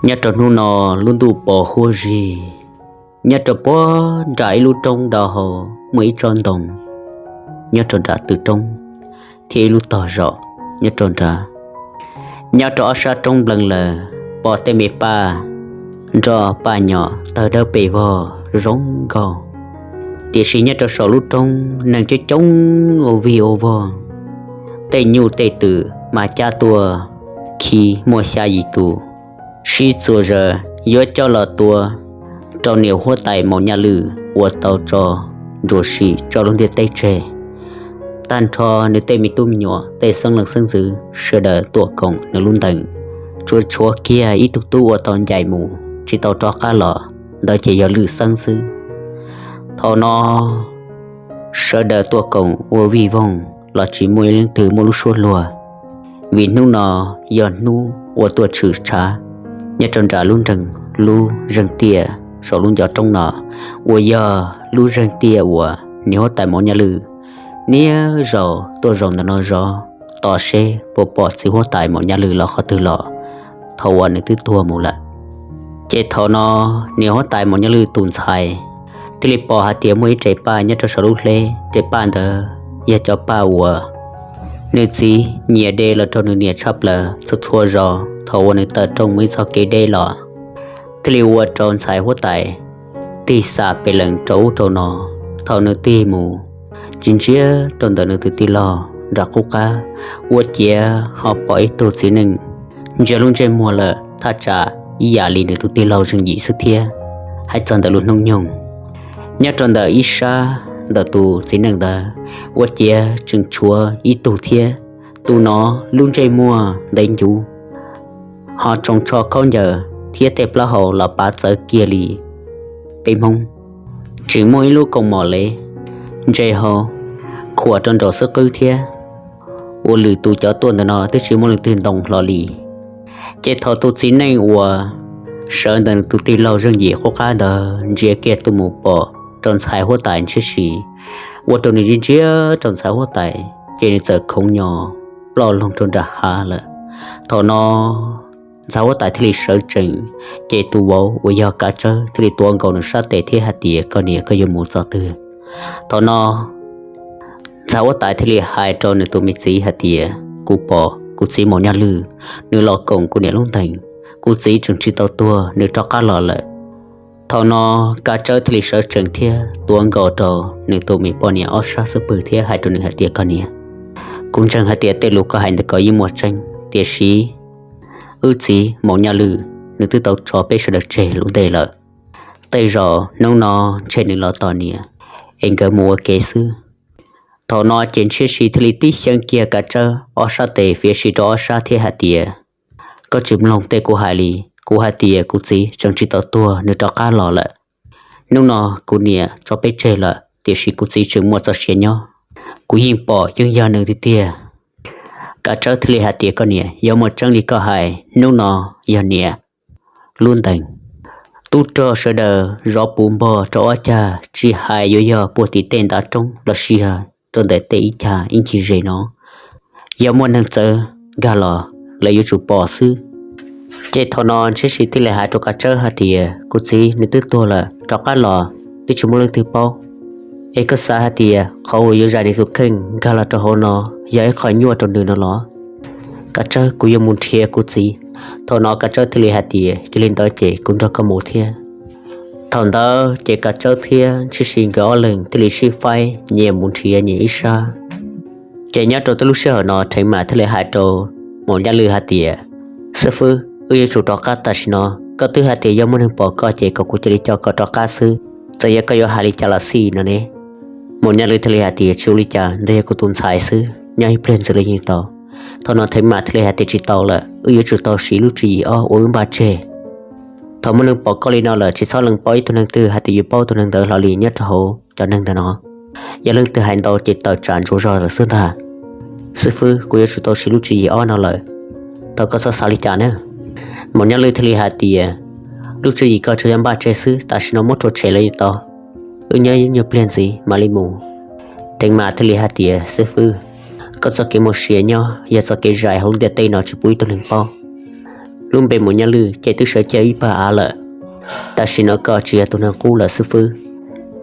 Nyob rau hnub no lub ntuj pos huab zig, nyob rau puag nram ib lub roob dawb hau muaj ib tsob ntoo nyob rau nram tw roob thiab ib lub tog zos nyob rau nrad. Nyob rau ob sab roob nplees lawm, pom tej me paj nroj paj nyom tawg dawb pes vog zoo nkauj. Tiam sis nyob rau saum lub roob neeg coob coob ua vig ua vog, tej nyuj tej twm mas cab tuaj khi muaj xya yim tus sib txuas zaws yuav coj los tua rau niam huab tais Maum Nyaj Lwm uas tau tso nruab sim tso lub ntiaj teb tseg. Tag nrho nws tej me tub me nyuam tej xeeb leej xeeb ntxwv sawv daws tuaj koom nws lub ntees, tsuas tshuav kiag ib tug tub uas tau ncaim mus tsis tau rov qab los, ntawd ces yog Lwm Xeeb xwb. Thaum no sawv daws tuaj koom ua vij voog los tsis muaj ib leej twg muaj lub suab luag, vim hnub no yog hnub uas tuaj tshwm tshav nyob rau nram lub nreeg lub zeeg tiaj saum lub ncov roob no, uas yog lub zeeg tiaj uas niam huab tais Maum Nyaj Lwm niaj zaus tuaj zaum ntawm no zov tos seb puas pom txiv huab tais Maum Nyaj Lwm los qhov twg los, thaum uas nws twb tuag mus lawm. Ces thaum no niam huab tais Maum Nyaj Lwm tus ntxhais thiaj li pom hais tias muaj ib rev paj nyob rau saum lub hleb, rev paj ntawd yog cov paj uas nws txiv nyiam de los rau nws niam tshaj plaws. Txhua txhua zaus thaum uas nws tawm rooj mus ib txoj kev deb los, thiaj li ua rau ntxhais huab tais tig xam pes lees rau ub rau no. Thaum nws tig mus ntsia ntsia rau ntawm nws tus tij laug nram qub qab, ua ciav ho pom ib tug txiv neej ntsia lub ntsej muag lawm thaj tsam ib yam li nws tus tij laug zeej yim xwb thiab. Hais txog ntawm lub hnub nyoog, nyob rau ntawm ib sab ntawm tus txiv neej ntawd, ua ciav tseem tshuav ib tug thiab. Tus no lub ntsej muag ntev ncuv, ho tsoos tsho khaub ncaws thiab tej plaub hau los pav txawv kiag li peb Hmoob. Tseem muaj ib lub koos mom lev ntse hau khuam rau nraum xub qwb thiab. Ua Lwm tus cov tuaj ntawm no twb tsis muaj leej twg ntoo hlo li. Ces thaum tus txiv neej uas sawv ntawm tus tij laug zeej yim qub qab ntawd ntsia kiag tuaj mus pom rau ntxhais huab tais ntshiab si, ua rau nws ntsia ntsia rau ntxhais huab tais ces nws txawm khoov nyo ploj loog rau nram hav lawm. Thaum no ntxhais huab tais thiaj li sawv tsees, ces tus vauv uas yog Kav Tsawb thiaj li tuav nkaus nws sab tes thiab hais tias, Koj niam, koj yuav mus txog twg? Thaum no ntxhais huab tais thiaj li hais rau nws tus me txiv hais tias, Kuv pom kuv txiv Maum Nyaj Lwm, nws los koom kuv niam lub ntees. Kuv txiv tseem tsis tau tuag, nws rov qab los lawm. Thaum no Kav Tsawb thiaj li sawv tsees thiab tuav nkaus rau nws tus me poj niam ob sab xub pwg thiab hais rau nws hais tias, Koj niam, kuv ntseeg hais tias tej lus koj hais ntawd yeej muaj tseeb, tiam sis wb txiv Maum Nyaj Lwm nws twb tau tso peb sawv daws tseg lub ntej lawm. Tej zaum hnub no ntshe nws los tos niam es nkawd mus ua ke xwb. Thaum no ces ntshiab si thiaj li tib xyeeb kiag Kav Tsawb ob sab tes fiav si rau ob sab thiab hais tias, Koj tsis mloog tej kuv hais li. Kuv hais tias kuv txiv tseem tsis tau tuag, nws rov qab los lawm. Hnub no kuv niam tso peb tseg lawm, tiam sis kuv txiv tseem muaj txoj sia nyob. Kuv yeej pom yeej yog nws tiag tiag. Kav Tsawb thiaj li hais tias, Koj niam, yog muaj tseeb li koj hais, hnub no yog niam lub ntees. Tub rog sawv daws zov puv npog rau ob cag, tsis hais yuav yog puag tim tej ntav roob los sis yog rau ntawm tej ib cag ib ncig ze no, yog muaj neeg txawv nkag los lawv yuav tsum pom xwb. Ces thaum no ntshiab si thiaj li hais rau Kav Tsawb hais tias, Kuv txiv nws twb tuag lawm, rov qab los twb tsis muaj leej twg paub. Es koj xav hais tias qhov uas yuav zais nws tus kheej nkag los rau hauv no yog ib qho nyuaj rau nws no los? Kav Tsawb, kuv yuav mus nrhiav kuv txiv. Thaum no Kav Tsawb thiaj li hais tias, Cia li ntawd ces kuv nrog koj mus thiab. Thaum ntawd ces Kav Tsawb thiab ntshiab si nkawd ob leeg thiaj li sib faib nyias mus nrhiav nyias ib sab. Ces nyob rau tej lub sij hawm no Theev Mam thiaj li hais rau Maum Nyaj Lwm hais tias, Xib fwb, wb yuav tsum rov qab tam sim no. Koj twb hais tias yog muaj neeg pom koj ces kom kuv cia li coj koj rov qab xwb, txawm yog koj yuav hais li cas los xij no ne. Maum Nyaj Lwm thiaj li hais tias, Tsis ua li cas, ntawd yog kuv tus ntxhais xwb, nyob ib pliag ntxwv los yeej tau. Thaum no Theev Mam thiaj li hais tias, Tsis tau lawm, wb yuav tsum tau siv lub tswv yim ob ua wb npaj tseg. Thaum muaj neeg pom koj li no lawm tsis txhob lees paub ib tug neeg twg hais tias yuav paub tus neeg ntawd hlo li nyob rau hauv cov neeg ntawm no. Yog leej twg hais ntau ces tawm tsam ntsuas zog lawm xwb ntag. Xib fwb, kuv yuav tsum tau siv lub tswv yim ob no lawm. Thov koj txhob xav li cas na. Maum Nyaj Lwm thiaj li hais tias, Lub tswv yim koj tsuas yog npaj tseg xwb, tam sim no muab rhuav tshem los yeej tau. Wb nyob nyuag pliag ntxiv mam li mus. Theev Mam thiaj li hais tias, Xib fwb, koj txoj kev muaj sia nyob yog txoj kev zais hauv lub ntiaj teb no tsis pub ib tug neeg paub. lub npe Maum Nyaj Lwj ces twb sawv cia ib pawg av lawm. Tam sim no koj tsis yog tus neeg qub lawm xib fwb.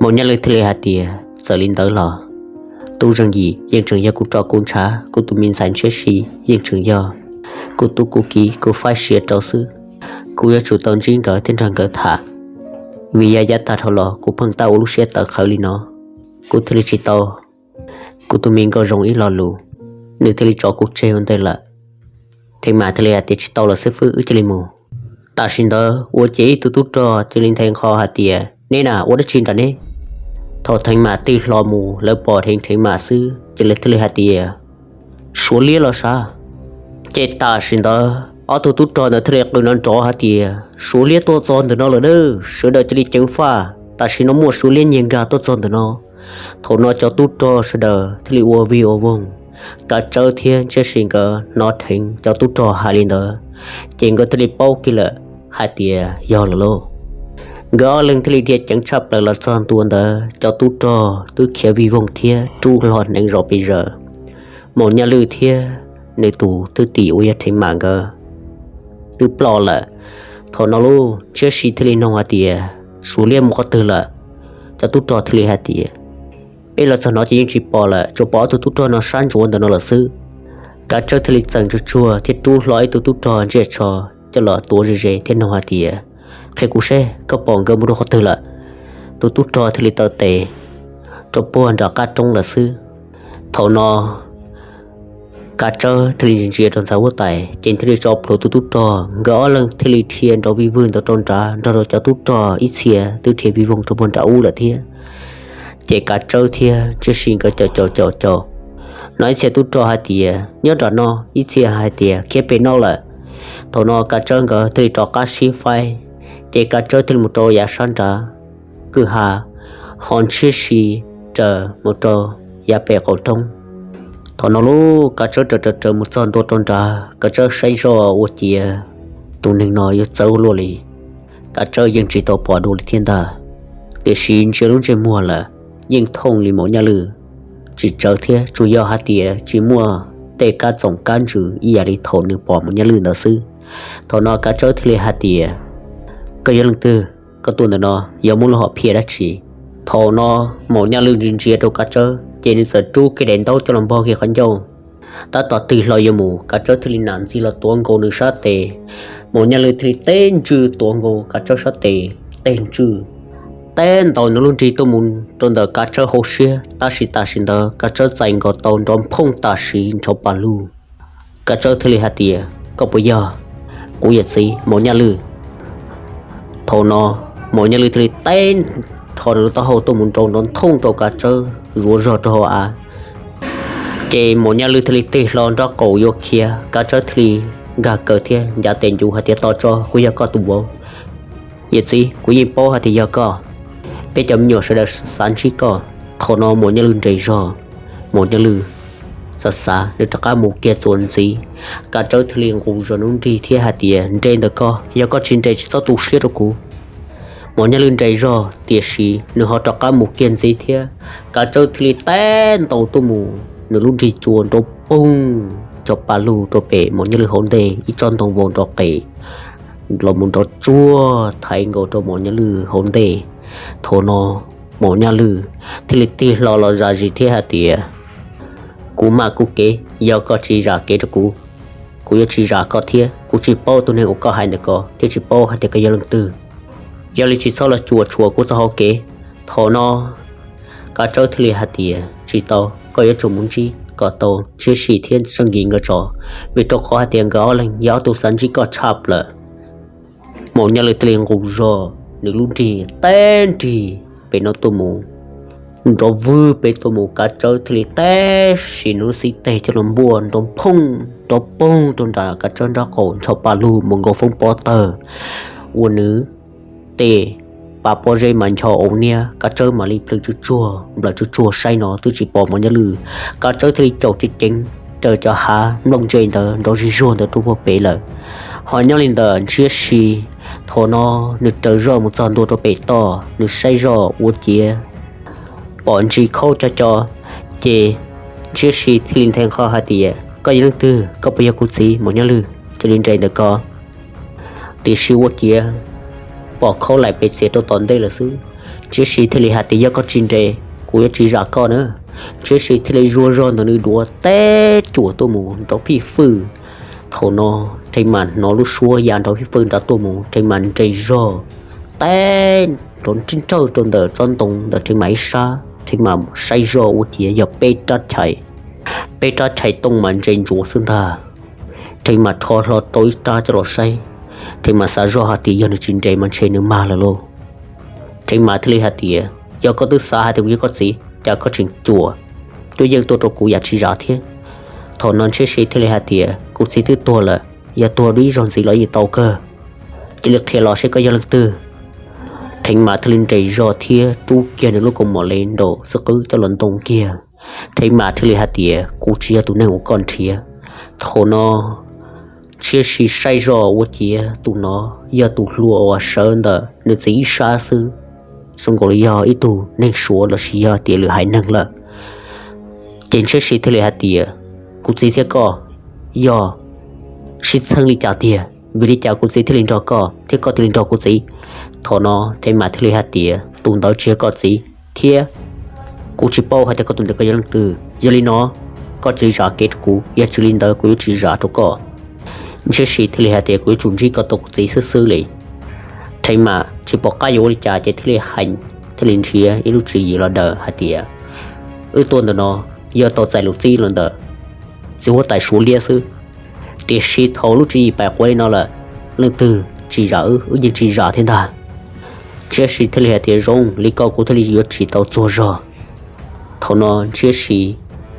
Maum Nyaj Lwj thiaj li hais tias, txawm li ntawd los, Tub Zeej Yim yeej tseem yog kuv roj kuv ntshav, kuv tus me ntxhais Ntshiab Si yeej tseem yog kuv tub kuv kiv, kuv faib siav rau xwb. Kuv yuav tsum tau ntsib nkawd thiab nrog nkawd tham, vim yav yav tag dhau los kuv pheej tab ua lub siab tawv qhawv li no, kuv thiaj li tsis tau kuv tus me nkauj zoo ib lo lus, nws thiaj li tso kuv tseg ua ntej lawm. Theev Mam thiaj li hais tias, tsis tau lawm xib fwb, wb cia li mus. Tam sim ntawd ua ces ib tug tub rog cia li nthe nqho hais tias, neb na ua dab tsi nram neb? Thaum Theev Mam tig hlo mus, lawv pom dheev Theev Mam xwb ces lawv thiaj li hais tias, Suav liab los sav? Ces tam sim ntawd ob tug tub rog ntawd thiaj li qw nrov nrov hais tias, Suav liab tuaj txog ntawm no lawm na, sawv daws cia li ceev faj, tam sim no muaj Suav liab nyiag nkag tuaj txog ntawm no. Thaum no cov tub rog sawv daws thiaj li ua vig ua voog. Kav Tsawb thiab Ntshiab Si nkawd hnov dheev cov tub rog hais li ntawd, ces nkawd thiaj li paub kiag lawm hais tias yog lawm lauj. Nkawd ob leeg thiaj li dhia ceev tshaj plaws los txog ntua ntawd, cov tub rog twb khiav vig voog thiab rub hlo hneev zov pes zaws. Maum Nyaj Lwj thiab nws tus thwj tim uas yog Theev Mam nkawd twb ploj lawm. Thaum no lauj, Ntshiab Si thiaj li nug hais tias, Suav liab mus qhov twg lawm? Cov tub rog thiaj li hais tias, Peb los txog no ces yeej tsis pom lawm, tsuas pom ob tug tub rog no sab ntsuav ntawm no lawm xwb. Kav Tsawb thiaj li txeem tsuag tsuag thiab rub hlo ib tug tub rog ntsiag tsho coj los tuav ze ze thiab nug hais tias, Qhia kuv seb koj pom nkawd mus rau qhov twg lawm? Tus tub rog thiaj li taw tes rau puag nram qab roob lawm xwb. Thaum no Kav Tsawb thiaj li ntsia ntsia rau ntxa huab tais, ces thiaj li tso plhuav tus tub rog, nkawd ob leeg thiaj li dhia nrov vij vwg ntawd rau nrad nrog rau cov tub rog ib txhia twb dhia vij voog rau puag nram ub lawm thiab. Ces Kav Tsawb thiab Ntshiab Si nkawd caum caum caum caum, no ib txhia tub rog hais tias, Nyob nram no, ib txhia hais tias, Khiav pem no lawm. Thaum no Kav Tsawb nkawd thiaj li rov qab sib faib, ces Kav Tsawb thiaj li mus rau yav sab nrad kwj ha, ho Ntshiab Si raws mus rau yav pem qaum roob. Thaum no lauj, Kav Tsawb raws raws raws mus txog ntua rau nrad, Kav Tsawb saib zoj ua ciav tus neeg no yuav txawv ua luaj li. Kav Tsawb yeej tsis tau pom dua li thiab ntag, tiam sis ntsia lub ntsej muag lawm yeej thooj li Maum Nyaj Lwj, tsis tsawv thiab, tsuas yog hais tias tsis muaj tej kab txoom kab ntsws ib yam li thaum nws pom Maum Nyaj Lwj ntawd xwb. Thaum no Kav Tsawb thiaj li hais tias, Koj yog leej twg? Koj tuaj ntawm no yog muaj lub hom phiaj dab tsi? Thaum no Maum Nyaj Lwj ntsia ntsia rau Kav Tsawb, ces nws txawm rub kiag daim ntaub coj los npog kiag qhov ncauj. Tab tom tig hlo yuav mus, Kav Tsawb thiaj li nam ntxig los tuav nkaus nws sab tes. Maum Nyaj Lwj thiaj li teb ntswj tuav nkaus Kav Tsawb sab tes, teb ntswj, teb ntaus nws lub nrig tuaj mus rau ntawm Kav Tsawb hauv siab, tab sis tam sim ntawd Kav Tsawb txais nkaus tau nrov phooj tam sim ncho pa lug. Kav Tsawb thiaj li hais tias, Koj puas yog? Kuv yawm txiv Maum Nyaj Lwj. Thaum no Maum Nyaj Lwj thiaj li teb rho nws lub taub hau tuaj mus nrau nrov nthooj rau Kav Tsawb zuav zog rau hauv av. Ces Maum Nyaj Lwj thiaj li tig hlo nraub qaum yuav khiav, Kav Tsawb thiaj li nkag kaw thiab ncav tes ncuv hais tias, Tos tso, kuv yog koj tus vauv. Yawm txiv, kuv yeej paub hais tias yog koj. Peb cov me nyuam sawv daws xav ntsib koj. Thaum no Maum Nyaj Lwj nres zog, Maum Nyaj Lwj xav xav, nws rov qab mus kiag txuas ntxiv. Kav Tsawb thiaj li nqus zog nws lub nrig thiab hais tias, Nres ntawm koj, yog koj tsis nres tsis txhob tu siab rau kuv. Maum Nyaj Lwj nres zog, tiam sis nws ho rov qab mus kiag ntxiv thiab. Kav Tsawb thiaj li teb ntaus tuaj mus, nws lub nrig cua nrov poog cov pa lug rau pem Maum Nyaj Lwj hauv ntej, ib tsob ntoo vau nrov qes los mus nrov tsuag thaiv nkaus rau Maum Nyaj Lwj hauv ntej. Thaum no Maum Nyaj Lwj thiaj li tig hlo los zam zis thiab hais tias, Kuv maj kuv kev, yog koj tsis zam kev rau kuv, kuv yuav tsis zam koj thiab. Kuv tsis paub tus neeg uas koj hais ntawm ko thiab tsis paub hais tias koj yog leej twg. Yog li tsis txhob los cuam tshuam kuv txoj hau kev. Thaum no Kav Tsawb thiaj li hais tias, Tsis tau, koj yuav tsum mus ntsib kom tau Ntshiab Si thiab Zeej Yim nkawd tso, vim rau qhov hais tias nkawd ob leeg yog ob tug xav ntsib koj tshaj plaws. Maum Nyaj Lwj thiaj li nqus zog nws lub nrig teb nrig pem no tuaj mus, nrov vwg pem tuaj mus, Kav Tsawb thiaj li teb siv nws lub xib teg coj los npuaj nrov phooj nrov poog rau nram Kav Tsawb nraub qaum, ncho pa lug mus nkaus foob pob tawg, ua nws tej pa pob zeb mas ncho ua niab. Kav Tsawb mam li plhws tsuj tsuag nplawm tsuj tsuag saib no twb tsis pom Maum Nyaj Lwj. Kav Tsawb thiaj li caum ceev ceev raws cov hav nplooj ntse ntawd nrov zig zuag ntawd rau puag pem lawm. Ho nyob li ntawm Ntshiab Si, thaum no nws raws zoj mus txog ntua rau pem toj, nws saib zoj ua ciav pom ntsis khaub co co, ces Ntshiab Si thiaj li nthe nqho hais tias, Koj yog leej twg? Koj puas yog kuv txiv Maum Nyaj Lwj? Cia li nres ntawm ko. Tiam sis ua ciav pom khaub laim pes txias rau tom ntej lawm xwb. Ntshiab Si thiaj li hais tias, Yog koj tsis nres, kuv yuav tsis zam koj na. Ntshiab Si thiaj li zuag zog ntawm nws duav teb cuam tuaj mus nrov fij fwj. Thaum no Thev Mas hnov lub suab ya nrov fij fwj nrad tuaj mus, Thev Mas nres zog teb nrov nrawj nrawj rau ntawm tsob ntoo ntawm Thev Mas ib sab. Thev Mas saib zog ua ciav yog peb rab chais, peb rab chais tooj mas ntse ntsuav xwb ntag. Thev Mas rho hlo tau ib rab coj los saib, Thev Mas xav zog hais tias yog nws tsis nres mas ntshe nws mag lawm lauj. Thev Mas thiaj li hais tias, Yog koj twb xav hais tias kuv yog koj txiv, cas koj tseem cuam cuab yeej tuaj rau kuv yam tsis zam thiab? Thaum no Ntshiab Si thiaj li hais tias, Kuv txiv twb tuag lawm, yog tuag dua ib zaug ntxiv los yeej tau kawg. Cia li qhia los seb koj yog leej twg. Thev Mas thiaj li nres zog thiab rub kiag nws lub kaus mom le nraum xwb qwb coj los ntoo kiag. Thev Mas thiaj li hais tias, Kuv tsis yog tus neeg uas koj nrhiav. Thaum no Ntshiab Si saib zog ua ciav tus no yog tus hluas uas sawv ntawm nws txiv ib sab xwb, zoo nkaus li yog ib tug neeg Suav lossis yog tias lwm haiv neeg lawm. Ces Ntshiab Si thiaj li hais tias, Kuv txiv thiab koj yog sib txheeb li cas tiag? Vim li cas kuv txiv thiaj li nrog koj thiab koj thiaj li nrog kuv txiv? Thaum no Thev Mas thiaj li hais tias, Tus ntawd tsis yog koj txiv thiab kuv tsis paub hais tias koj tus ntawd koj yog leej twg. Yog li no koj cia li zam kev rau kuv, yog tsis li ntawd kuv yuav tsis zam rau koj. Ntshiab Si thiaj li hais tias, Kuv yuav tsum ntsib koj tus txiv xwb xwb li. Thev Mas tsis pom qab yuav ua li cas ces thiaj li hais, thiaj li nrhiav ib lub tswv yim los daws hais tias, Wb tuaj ntawm no yog tau txais lus txib los ntawm txiv huab tais Suav liab xwb. Tiam sis thaum lub tswv yim pais quav li no lawm, leej twg tsis zam wb, wb yeej tsis zam thiab ntag. Ntshiab Si thiaj li hais tias, Zoo li ko kuv thiaj li yuav tsis tau txuag zog. Thaum no Ntshiab Si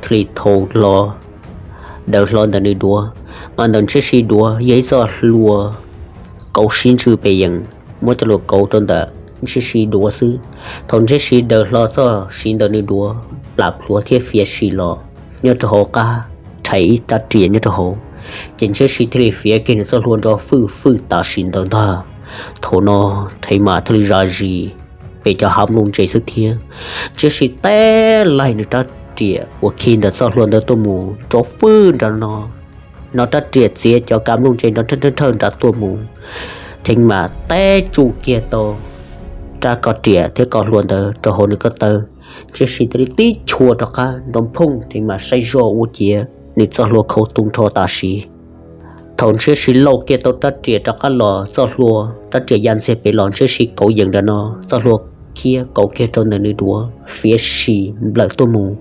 thiaj li thau hlo, daws hlo ntawm nws duav, mas ntawm Ntshiab Si duav yog ib txoj hlua kauv sib ntswj pes yees, muab cov hlua kauv rau ntawm Ntshiab Si duav xwb. Thaum Ntshiab Si daws hlo txoj siv ntawm nws duav plam plhuav thiab fiav sim los nyob rau hauv qab rhais ib rab riam nyob rau hauv, ces Ntshiab Si thiaj li fiav kiag nws txoj hlua nrov fwj fwj tam sim ntawd ntag. Thaum no Thev Mas thiaj li zam zis pem cov hav nplooj ntse xwb thiab. Ntshiab Si teb laig nws rab riam uas khi ntawm txoj hlua ntawd tuaj mus nrov fwj nram no, no rab riam txiav cov kav nplooj ntse nrov nrawj nrawj nrawj nrad tuaj mus. Thev Mas teb tsuj kiag tau rab ko riam thiab ko hlua ntawd rau hauv nws ko taw, Ntshiab Si thiaj li tib chua rov qab nrov phooj. Thev Mas saib zoj ua ciav nws txoj hlua khauv tu nrho tam sim. Thaum Ntshiab Si lauj kiag tau rab riam rov qab los, txoj hlua rab riam ya ntxiag pem los, Ntshiab Si kauv yees nram no, txoj hlua khiav kauv kiag rau ntawm nws duav fiav sim nplawm tuaj mus,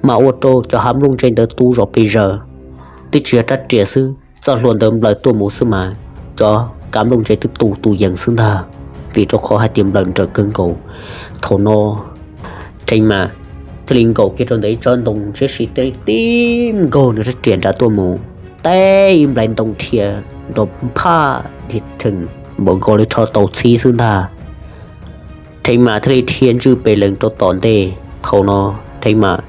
mas ua rau cov hav nplooj ntse ntawd tu zom pes zaws. Twb tsis yog rab riam xwb, txoj hlua ntawd nplawm tuaj mus xwb mas cov kav nplooj ntse twb tu tus yees xwb ntag, vim rau qhov hais tias nplawm nrawm kawg nkaus. Thaum no Thev Mas thiaj li nkaum kiag rau ntawm ib tsob ntoo, Ntshiab Si thiaj li tib nkaug nws rab riam nrad tuaj mus, teb ib nplais ntoo dhia nrov nphaj dhia rhees npaum nkaus li rho tau txhib xwb ntag. Thev Mas thiaj li dhia ntswj pes lees rau tom ntej. Thaum no Thev Mas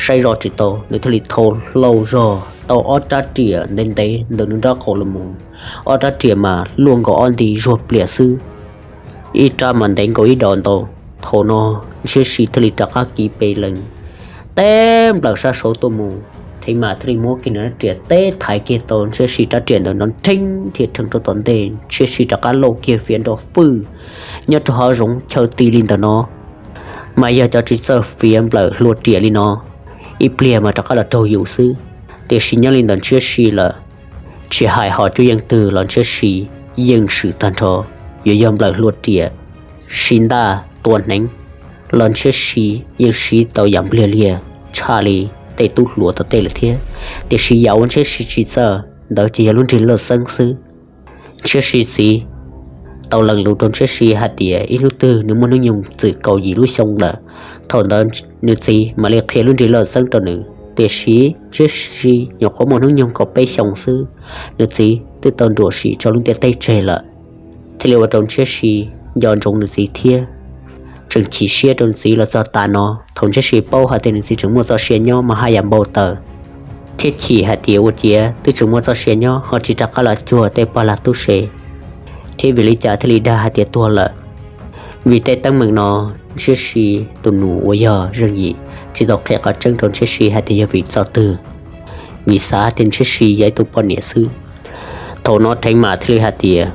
saib zoj tsis tau, nws thiaj li thau hlo zog tau ob rab riam ntev ntev ntawm nws nraub qaum los mus. Ob rab riam mas luaj nkaus ob nti zuag pliam xwb, ib rab mas ntev nkaus ib dos ntau. Thaum no Ntshiab Si thiaj li rov qab kiv pes lees teb nplawm sab saud tuaj mus. Thev Mas thiaj li muab kiag nws rab riam teb thaiv kiag tau Ntshiab Si rab riam ntawd nrov nrheeb dhia rhees rau tom ntej. Ntshiab Si rov qab lauj kiag fiav nrov fwj nyob rau hav zoov chaw ti li ntawm no, mas yog cov tsis txawj fiav nplawm hlua riam li no, ib pliag mas rov qab los raug yus xwb. Tiam sis nyob li ntawm Ntshiab Si lawm, tsis hais hom cuab yeej twg los Ntshiab Si yeej swm tag nrho. Yuav yog nplawm hlua riam, siv ntaj tua hneev los Ntshiab Si yeej siv tau yam npliag liag tshaj li tej tub hluas tom tej lawm thiab. Tiam sis yam uas Ntshiab Si tsis txawj ntawd ces yog lub nrig lawj xeeb xwb. Ntshiab Si txiv tau lees lus rau Ntshiab Si hais tias ib hnub twg nws muaj hnub nyoog txwm kaum yim lub xyoo lawm, thaum ntawd nws txiv mam li qhia lub nrig lawj xeeb rau nws. Tiam sis Ntshiab Si nyuam qhuav muaj hnub nyoog kaum peb xyoo xwb, nws txiv twb tau nruam sim tso lub ntiaj teb tseg lawm, thiaj li ua rau Ntshiab Si nco ntsoov nws txiv thiab tseem chim siab rau nws txiv los txog tas no. Thaum Ntshiab Si paub hais tias nws txiv tseem muaj txoj sia nyob mas haj yam npau taws thiab chim hais tias ua ciav twb tseem muaj txoj sia nyob ho tsis rov qab los cuag tej pog lag tub se, thiab vim li cas thiaj li dag hais tias tuag lawm. Vim tej teeb meem no Ntshiab Si tus nus uas yog Zeej Yim tsis tau qhia qhov tseeb rau Ntshiab Si hais tias yog vim txoj twg, vim xav tias Ntshiab Si yog ib tug poj niam xwb. Thaum no Thev Mas thiaj li hais tias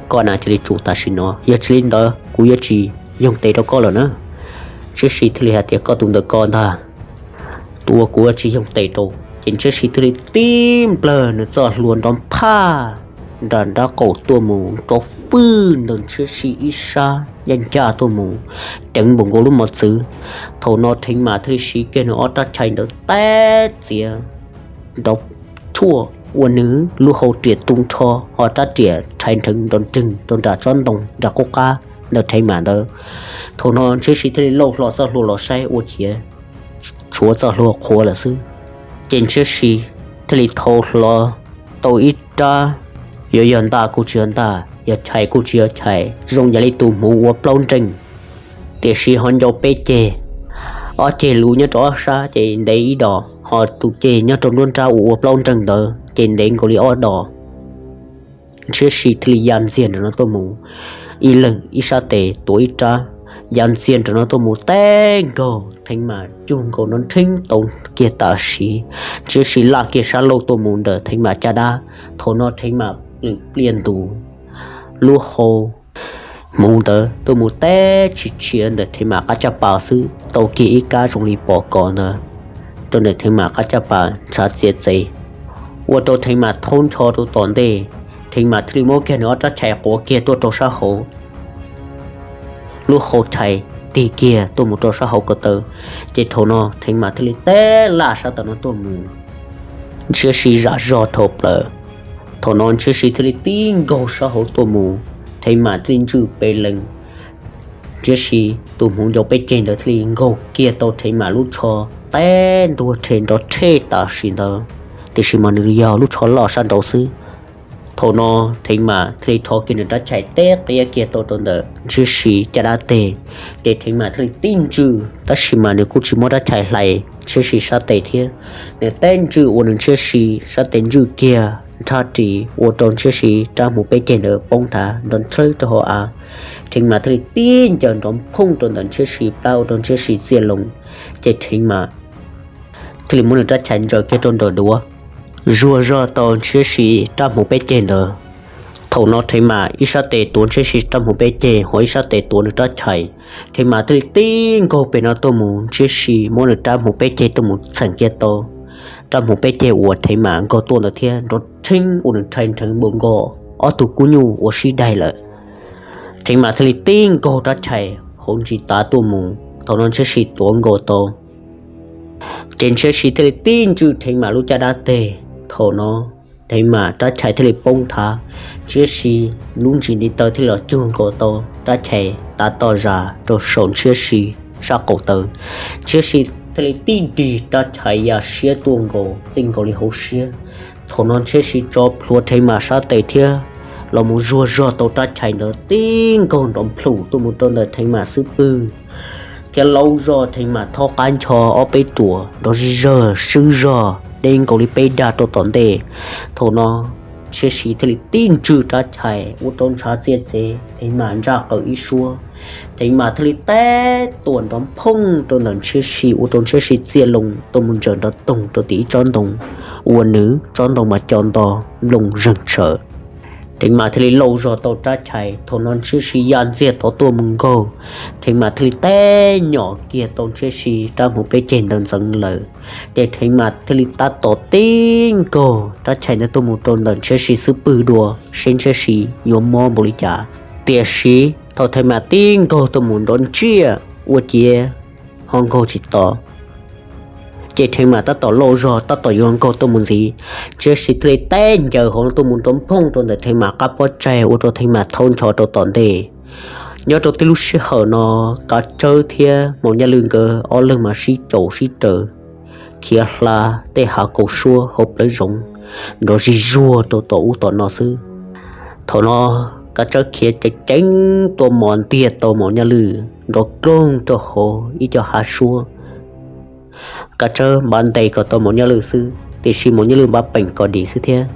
Koj na cia li tsum tam sim no, yog tsis li ntawd kuv yuav tsis yoog tes rau koj lawm na. Ntshiab Si thiaj li hais tias, Koj tus ntawm ko ntag, tus uas kuv yuav tsis yoog tes rau. Ces Ntshiab Si thiaj li tib nplawg nws txoj hlua nrov phaj nram nraub qaum tuaj mus rau fwj ntawm Ntshiab Si ib sab ncaj ncaj tuaj mus, ceev npaum nkaus lub mos txwv. Thaum no Theev Mas thiaj li siv kiag nws ob rab chais ntawd tab txiav nrov tshuaj ua nws lub hau riam tu nrho, ho rab riam rhais nrheev nrov nreeg rau nram tsob ntoo nram qub qab ntawm Theev Mas ntawd. Thaum no Ntshiab Si thiaj li lauj hlo txoj hlua los saib ua ciav tshuav txoj hlua qhuav lawm xwb. Ces Ntshiab Si thiaj li thau hlo tau ib rab, yuav yog ntaj kuj tsis yog ntaj, yog chais kuj tsis yog chais, zoo yam li tus hmuv ua plaub nreej, tiam sis ho ncau peb ceg, ob ceg luv nyob rau ob sab ces ntev ib dos, ho tus ceg nyob rau nruab nrab uas ua plaub nreej ntawd ces ntev nkaus li ob dos. Ntshiab Si thiaj li ya ntxiag nram no tuaj mus, ib leeg ib sab tes tuav ib rab, ya ntxiag nram no tuaj mus teb nkaug Theev Mas cug nkaus nrov nrheeb tau kiag tam sim. Ntshiab Si laj kiag sab laug tuaj mus ntawm Theev Mas caj dab. Thaum no Theev Mas plwm pliaj ntus, lub hau hmuv ntawd tuaj mus teb tsis tshiav ntawm Theev Mas qab caj pas xwb, tau kiag ib kab zoo li pos kos ntawd rau ntawm Theev Mas qab caj pas ntshav txiav txev, ua rau Theev Mas thaub ncho rau tom ntej. Theev Mas thiaj li muab kiag nws ob rab chais quav kiag tuaj rau sab hauv, lub hau chais tig kiag tuaj mus rau sab hauv ko taw. Ces thaum no Theev Mas thiaj li teb laj sab tom no tuaj mus, Ntshiab Si zam zog dhau plaws. Thaum no Ntshiab Si thiaj li tib nkaug sab hauv tuaj mus, Theev Mas thiaj li ntswj pes lees. Ntshiab Si tus hmuv ncau peb ceg ntawd thiaj li nkaug kiag tau Theev Mas lub tsho teb ntuag rhe nrov rhe tam sim ntawd, tiam sis mas nws yog lub tsho loj sab nraud xwb. Thaum no Theev Mas thiaj li rho kiag nws rab chais teb qiab kiag tau rau ntawm Ntshiab Si caj dab teg, ces Theev Mas thiaj li tib ntswj, tab sis mas nws kuj tsis muab rab chais hlais Ntshiab Si sab tes thiab. Nws teb ntswj ua nws Ntshiab Si sab tes ntswj kiag nrhab ris ua rau Ntshiab Si rab hmuv peb ceg ntawd poob thav nrov nrhawb rau hauv av. Theev Mas thiaj li tib ncaws nrov phooj rau ntawm Ntshiab Si plab ua rau Ntshiab Si txiaj loo, ces Theev Mas thiaj li muab nws rab chais ntsaws kiag rau nraum duav, zuag zog tau Ntshiab Si rab hmuv peb ceg ntawd. Thaum no Theev Mas ib sab tes tuav Ntshiab Si rab hmuv peb ceg, ho ib sab tes tuav nws rab chais. Theev Mas thiaj li tib nkaug pem no tuaj mus, Ntshiab Si muab nws rab hmuv peb ceg tuaj mus txheem kiag tau rab hmuv peb ceg uas Theev Mas nkaug tuaj ntawd thiab, nrov rheeb ua nws rhais nrheev npaum nkaus ob tug kub nyuj uas sib daig lawm. Theev Mas thiaj li tib nkaug rab chais hauv ntsis tav tuaj mus, thaum no Ntshiab Si tuav nkaus tau, ces Ntshiab Si thiaj li tib ntswj Theev Mas lub caj dab teg. Thaum no Theev Mas rab chais thiaj li poob thav, Ntshiab Si lub ntsis ntiv taw thiaj li los cug nkaus tau rab chais tav toj zas rau saum Ntshiab Si sab qaum taw. Ntshiab Si thiaj li tib dig rab chais ya siab tuaj nkaus txij nkaus li hauv siab. Thaum no Ntshiab Si tso plhuav Theev Mas sab tes thiab los mus zuag zog tau rab chais ntawd tib nkaug nrov nplhum tuaj mus rau ntawm Theev Mas xub pwg, thiab laub zog Theev Mas thaub qab ncho ob peb ruam nrov zig zawg swb zog deb nkaus li peb dag rau tom ntej. Thaum no Ntshiab Si thiaj li tib ntswj rab chais ua rau ntshav txiaj txev, Theev Mas ntsaj qaws ib suab. Theev Mas thiaj li teb tuam nrov phooj rau ntawm Ntshiab Si ua rau Ntshiab Si txiaj loo tuaj mus ntsaws nrov toog rau tim ib tsob ntoo uas nws tsob ntoo mas co nto nplooj zeeg tshawm. Theev Mas thiaj li lauj zog tau rab chais, thaum no Ntshiab Si ya ntxiag tod tuaj mus nkaug, Theev Mas thiaj li teb nyom kiag tau Ntshiab Si rab hmuv peb ceg ntawd ntxeev lawm. Ces Theev Mas thiaj li tab tom tib nkaug rab chais ntawd tuaj mus rau ntawm Ntshiab Si xub pwg dua seb Ntshiab Si yuav mob npaum li cas. Tiam sis thaum Theev Mas tib nkaug tuaj mus nrov ntsiaj ua ciav ho nkaug tsis to, ces Theev Mas tab tom lauj zog tab tom yuav nkaug tuaj mus ntxiv, Ntshiab Si thiaj li teb ncaws hauv no tuaj mus nrov nphooj rau ntawm Theev Mas qab pob tsaig ua rau Theev Mas thaub ncho rau tom ntej. Nyob rau tib lub sij hawm no, Kav Tsawb thiab Maum Nyaj Lwj nkawd ob leeg mas sib caum sib raws khiav hla tej hav kaus suab hauv plawv zoov nrov zig zuag rau tom ub tom no xwb. Thaum no Kav Tsawb khiav ceev ceev tuaj mos ntiag tau Maum Nyaj Lwj nrov kloog rau hauv ib co hav suab. Kav Tsawb npav ntes kom tau Maum Nyaj Lwj xwb, tiam sis Maum Nyaj Lwj npav peem kom dim xwb thiab.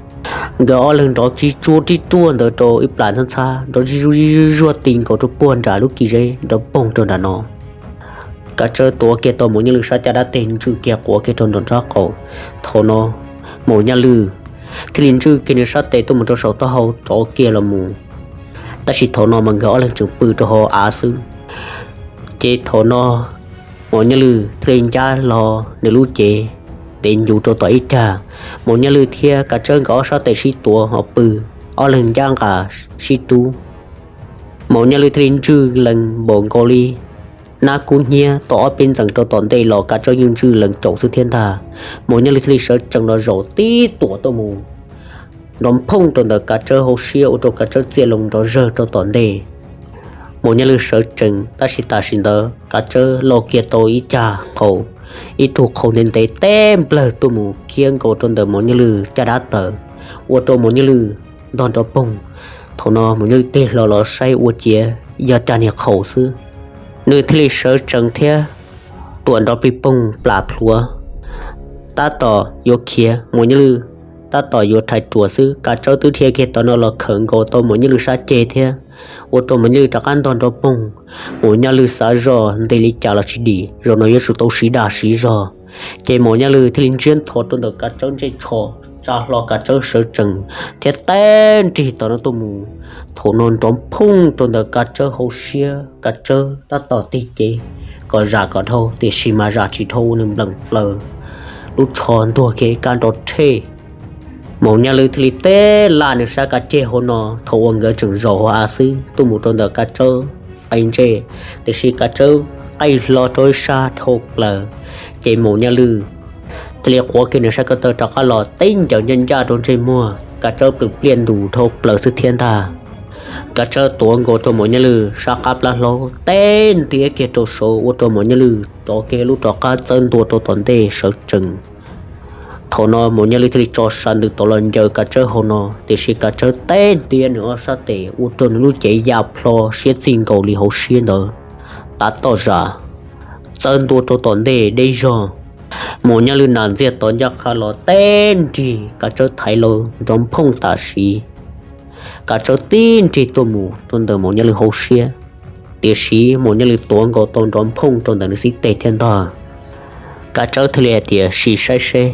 Nkawd ob leeg nrov tsis tsuag tib ruaj ntawd rau ib plas ntxhab ntxhab nrov zig zuag zig zuag ti nkaus rau puag nram lub kis zeb nrov poog rau nram no. Kav Tsawb tuav kiag tau Maum Nyaj Lwj sab caj dab teg ntswj kiag quav kiag rau nram nraub qaum. Thaum no Maum Nyaj Lwj thiaj li ntswj kiag nws sab tes tuaj mus rau saum taub hau rov kiag los mus. Tab sis thaum no mas nkawd ob leeg tseem pw rau hauv av xwb. Ces thaum no Maum Nyiaj Lwm thiaj li ncab hlo nws lub cev ntev ncuv rau tom ib cag. Maum Nyiaj Lwm thiab Kav Tsawb nkawd ob sab tes sib tuav ho pw, ob leeg ncab nqa sib rub. Maum Nyiaj Lwm thiaj li ntswj lees npaum nkaus li nab kub hnyiab tau ob peb ntxees rau tom ntej los Kav Tsawb yeej ntswj lees caum xwb thiab ntag. Maum Nyiaj Lwm thiaj li sawv tsees los zaum tib tuam tuaj mus nrov phooj rau ntawm Kav Tsawb hauv siab ua rau Kav Tsawb txiaj loo nrov zawg rau tom ntej. Maum Nyiaj Lwm sawv tsees tab sis tam sim ntawd Kav Tsawb lauj kiag tau ib cag qhaus, ib tug qhaus ntev ntev teb nplawg tuaj mus khiab nkaus rau ntawm Maum Nyiaj Lwm caj dab taws, ua rau Maum Nyiaj Lwm ntog nrov poog. Thaum no Maum Nyiaj Lwm tig hlo los saib ua ciav yog cag niag qhaus xwb. Nws thiaj li sawv tsees thiab tuam nrov plig poog plam plhuav, tab tom yuav khiav Maum Nyiaj Lwm, tab tom yuav rhais ruam xwb, Kav Tsawb twb dhia kiag tom no los khawm nkaus tau Maum Nyiaj Lwm sab ceg thiab, ua rau Maum Nyiaj Lwm rov qab ntog nrov poog. Maum Nyiaj Lwm xav zoj nti li cas los tsis dim, zaum no yuav tsum tau siv dag siv zog. Ces Maum Nyiaj Lwm thiaj li ntsiab ntho rau ntawm Kav Tsawb ntsej tsho, tsa hlo Kav Tsawb sawv tsees thiab teb nrig tom no tuaj mus. Thaum no nrov phooj rau ntawm Kav Tsawb hauv siab, Kav Tsawb tab tom tig cev kom zam kom dhau, tiam sis mas zam tsis dhau, ua nws npleem plaws, lub tsho ntuag kiag ib kab nrov rhej. Maum Nyiaj Lwm thiaj li teb laj nws sab kav ceg hauv no, thaum uas nkawd tseem zaum hauv av xwb, tuaj mus rau ntawm Kav Tsawb qe ntsej, tiam sis Kav Tsawb qaij hlo rau ib sab dhau plaws. Ces Maum Nyiaj Lwm thiaj li quav kiag nws sab ko taw rov qab los teb ncaws ncaj ncaj rau ntsej muag, Kav Tsawb plwm pliaj ntus dhau plaws xwb thiab ntag. Kav Tsawb tuav nkaus rau Maum Nyiaj Lwm sab qab plab hlaub teb ntiab kiag rau saud ua rau Maum Nyiaj Lwm rov kiag lub rov qab txawb ntua rau tom ntej sawv tsees. Thaum no Maum Nyiaj Lwm thiaj li tso sa ntws tod los ncaws Kav Tsawb hauv no, tiam sis Kav Tsawb teb ntiab nws ob sab tes ua rau nws lub cev ya plho siab txij nkaus li hauv siab ntawd, tav toj zam, txawb ntua rau tom ntej deb zog. Maum Nyiaj Lwm nas ntxiag tod ncaj qha los teb nrig, Kav Tsawb thaiv los nrov phooj tam sim. Kav Tsawb tib nrig tuaj mus rau ntawm Maum Nyiaj Lwm hauv siab, tiam sis Maum Nyiaj Lwm tuav nkaus tau nrov phooj rau ntawm nws xib teg thiab ntag. Kav Tsawb thiaj li hais tias sim saib seb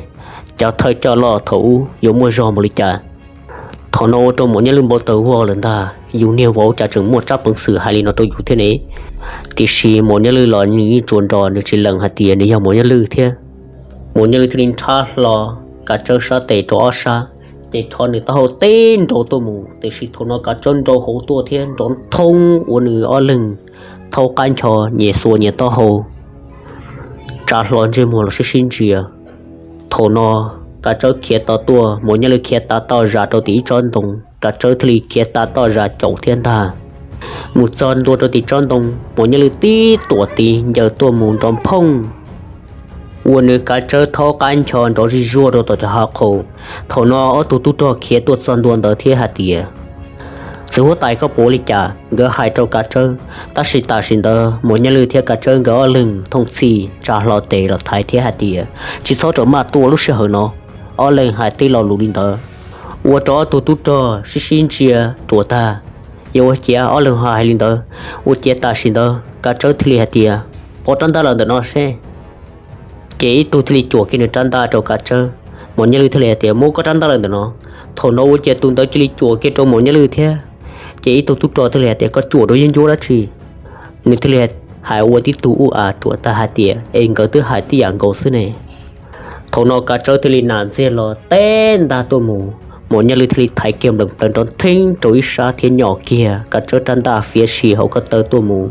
cov thawj coj loj thaum ub yuav muaj zog npaum li cas. Thaum no ua rau Maum Nyiaj Lwm npau taws vog lawm ntag, yus niag vauv cas tseem muaj tsab peev xwm hais li no rau yus thiab ne. Tiam sis Maum Nyiaj Lwm los nws yeej tsuas nrog nws tsis lees hais tias nws yog Maum Nyiaj Lwm thiab. Maum Nyiaj Lwm thiaj li nrhab hlo Kav Tsawb sab tes rau ob sab, ces rho nws taub hau teb nrau tuaj mus, tiam sis thaum no Kav Tsawb nrau hauv tuaj thiab nrov thoob ua nws ob leeg thaub qab ncho nyem xuas nyias taub hau, tsa hlo ntsej muag los sib sib ntsia. Thaum no Kav Tsawb khiav tod tuaj, Maum Nyiaj Lwm khiav tav toj zam rau tim ib tsob ntoo, Kav Tsawb thiaj li khiav tav toj zam caum thiab ntag. Mus txog ntua rau tim tsob ntoo, Maum Nyiaj Lwm tib tuam tiv ncaws tuaj mus nrov phooj, ua nws Kav Tsawb thaub qab ncho nrov zij zuaj rau tom cov hav qhaus. Thaum no ob tug tub rog khiav tuaj txog ntua ntawd thiab hais tias, txiv huab tais, koj puas ua li cas? Nkawd hais rau Kav Tsawb, tab sis tam sim ntawd Maum Nyiaj Lwm thiab Kav Tsawb nkawd ob leeg thooj txhij tsa hlo tes los thaiv thiab hais tias, tsis txhob rawm maj tuaj lub sij hawm no. Ob leeg hais tej lo lus li ntawd, ua rau ob tug tub rog sib sib ntsia ruam tag. Yog ua ciav ob leeg ho hais li ntawd, ua ciav tam sim ntawd Kav Tsawb thiaj li hais tias, pov rab ntaj los ntawm no seb. Ces ib tug thiaj li cuam kiag nws rab ntaj rau Kav Tsawb. Maum Nyiaj Lwm thiaj li hais tias, muab koj rab ntaj los ntawm no. Thaum no ua ciav tus ntawd cia li cuam kiag rau Maum Nyiaj Lwm thiab. Ces ib tug tub rog thiaj li hais tias, koj cuam rau yeeb ncuab dab tsi? Nws thiaj li hais ua tib tug ub a ruam tag hais tias, es nkawd twb hais tib yam nkaus xwb ne. Thaum no Kav Tsawb thiaj li nas ntxiag los teb ntaj tuaj mus, Maum Nyiaj Lwm thiaj li thaiv kiag npleem plaws nrov ntheeb rau ib sab thiab nyom kiag Kav Tsawb rab ntaj fiav sim hauv ko taw tuaj mus,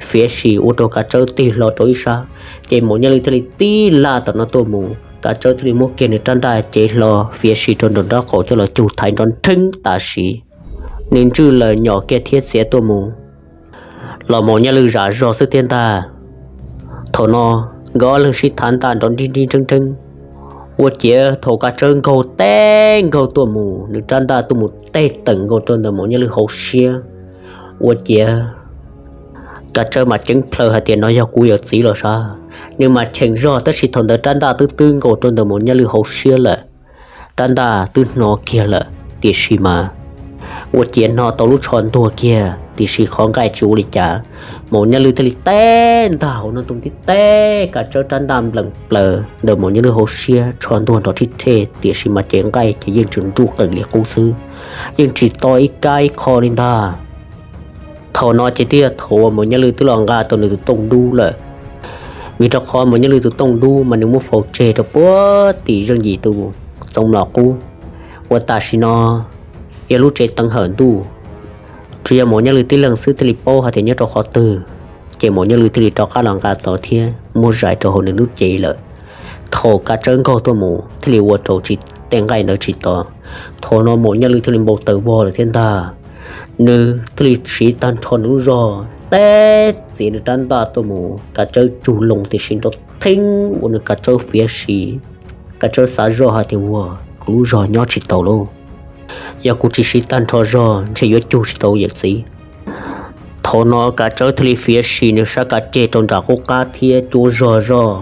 fiav sim ua rau Kav Tsawb tig hlo rau ib sab. Ces Maum Nyiaj Lwm thiaj li tib laj tom no tuaj mus, Kav Tsawb thiaj li muab kiag nws rab ntaj cev hlo fiav sim rau nraum nraub qaum coj los cug thaiv nrov nrheeb tam sim. Nws ntswj lawm nyom kiag thiab txiav tuaj mus, los Maum Nyiaj Lwm zam zog xwb thiab ntag. Thaum no nkawd ob leeg sib thav ntaj nrov nrib nrib nrheeb nrheeb, ua ciav thaum Kav Tsawb nkaug teb nkaug tuaj mus, nws rab ntaj tuaj mus tej teem nkaus rau ntawm Maum Nyiaj Lwm hauv siab, ua ciav Kav Tsawb mas ceeb plhaw hais tias, no yog kuv yawm txiv los sav. Nws mas cheem zog tab sis thaum ntawd rab ntaj twb twb nkaus rau ntawm Maum Nyiaj Lwm hauv siab lawm. Rab ntaj twb hno kiag lawm tiam sis mas ua ciav hno tau lub tsho ntuag kiag tiam sis qhov nqaij tsis ua li cas. Maum Nyiaj Lwm thiaj li teb ntaj hauv no tus ntib teb Kav Tsawb rab ntaj npleem plaws ntawm Maum Nyiaj Lwm hauv siab, tsho ntuag nrov rhib rhe tiam sis mas cev nqaij ces yeej tseem nruj qees li qub xwb, yeej tsis to ib kab ib qho li ntag. Thaum no ces twb yog thaum uas Maum Nyiaj Lwj twb los nqa tau nws tus tooj dub lawm, vim rau qhov Maum Nyiaj Lwj tus tooj dub mas nws muab faus tseg rau puag tim zeej yim tus txoov mlom qub uas tam sim no yog lub tsev teev hawm ntuj. Tsuas yog Maum Nyiaj Lwj tib leeg xwb thiaj li paub hais tias nyob rau qhov twg, ces Maum Nyiaj Lwj thiaj li rov qab los nqa tau thiab muab zais rau hauv nws lub cev lawm. Thaum Kav Tsawb nkaug tuaj mus thiaj li ua rau tej nqaij ntawd tsis to. Thaum no Maum Nyiaj Lwj thiaj li npau taws vog lawm thiab ntag. Nws thiaj li siv tag nrho nws lub zog teb txiav nws rab ntaj tuaj mus, Kav Tsawb cug loo tiam sis nrov theeb ua nws Kav Tsawb fiav sim. Kav Tsawb xav zoj hais tias, ua, kuv lub zog nyob tsis tau lauj, yog kuv tsis siv tag nrho zog ntshe yuav cug tsis tau yawm txiv. Thaum no Kav Tsawb thiaj li fiav sim nws sab kav ceg rau nram qub qab thiab cuab zog zoj.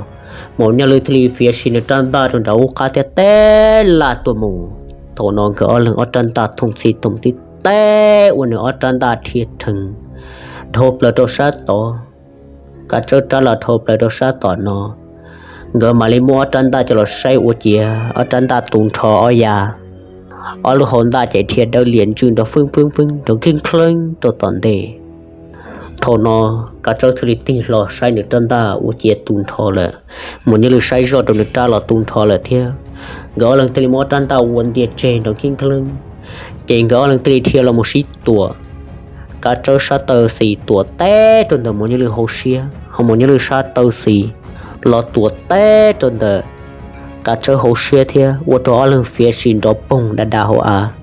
Maum Nyiaj Lwj thiaj li fiav sim nws rab ntaj rau nram qub qab thiab teb laj tuaj mus. Thaum no nkawd ob leeg ob rab ntaj thooj txhij thooj tib teb ua nws ob rab ntaj dhia rhees dhau plaws rau sab tod. Kav Tsawb rab los dhau plaws rau sab tom no. Nkawd mam li muab ob rab ntaj coj los saib ua ciav ob rab ntaj tu nrho ob yav, ob lub hau ntaj ces dhia dawb lias ntswj nrov fwb fwb fwb nrov kheeb kheeb rau tom ntej. Thaum no Kav Tsawb thiaj li tig hlo saib nws rab ntaj ua ciav tu nrho lawm, Maum Nyiaj Lwj saib zoj rau nws rab los tu nrho lawm thiab. Nkawd ob leeg thiaj li muab ob rab ntaj ua ntia tseg nrov kheeb kheeb, ces nkawd ob leeg thiaj li dhia los mus sib tuam. Kav Tsawb sab taw xis tuam teb rau ntawm Maum Nyiaj Lwj hauv siab, ho Maum Nyiaj Lwj sab taw xis los tuam teb rau ntawm Kav Tsawb hauv siab thiab ua rau ob leeg fiav sim nrov poog da da hauv av.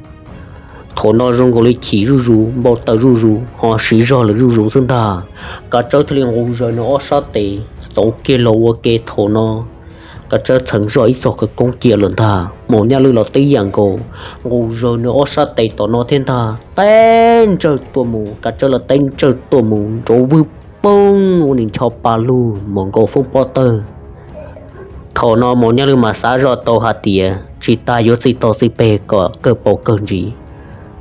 Thaum no zoo nkaus li chim zuj zus, npau taws zuj zus, ho siv zog lawm zuj zus xwb ntag. Kav Tsawb thiaj li nqus zaws nws ob sab tes txauv kiag los ua ke. Thaum no Kav Tsawb txheev zoj ib txog khawv koob cia lawm ntag. Maum Nyiaj Lwj los tib yam nkaus, nqus zaws nws ob sab tes tom no thiab ntag, teb ntsawg tuaj mus. Kav Tsawb los teb ntsawg tuaj mus nrov vwg poog ua nws ncho pa lug mus nkaus foob pob tawg. Thaum no Maum Nyiaj Lwj mas xav zoj tau hais tias tsis tas yuav txij tog txij peg kom kawg paus kawg ntsis,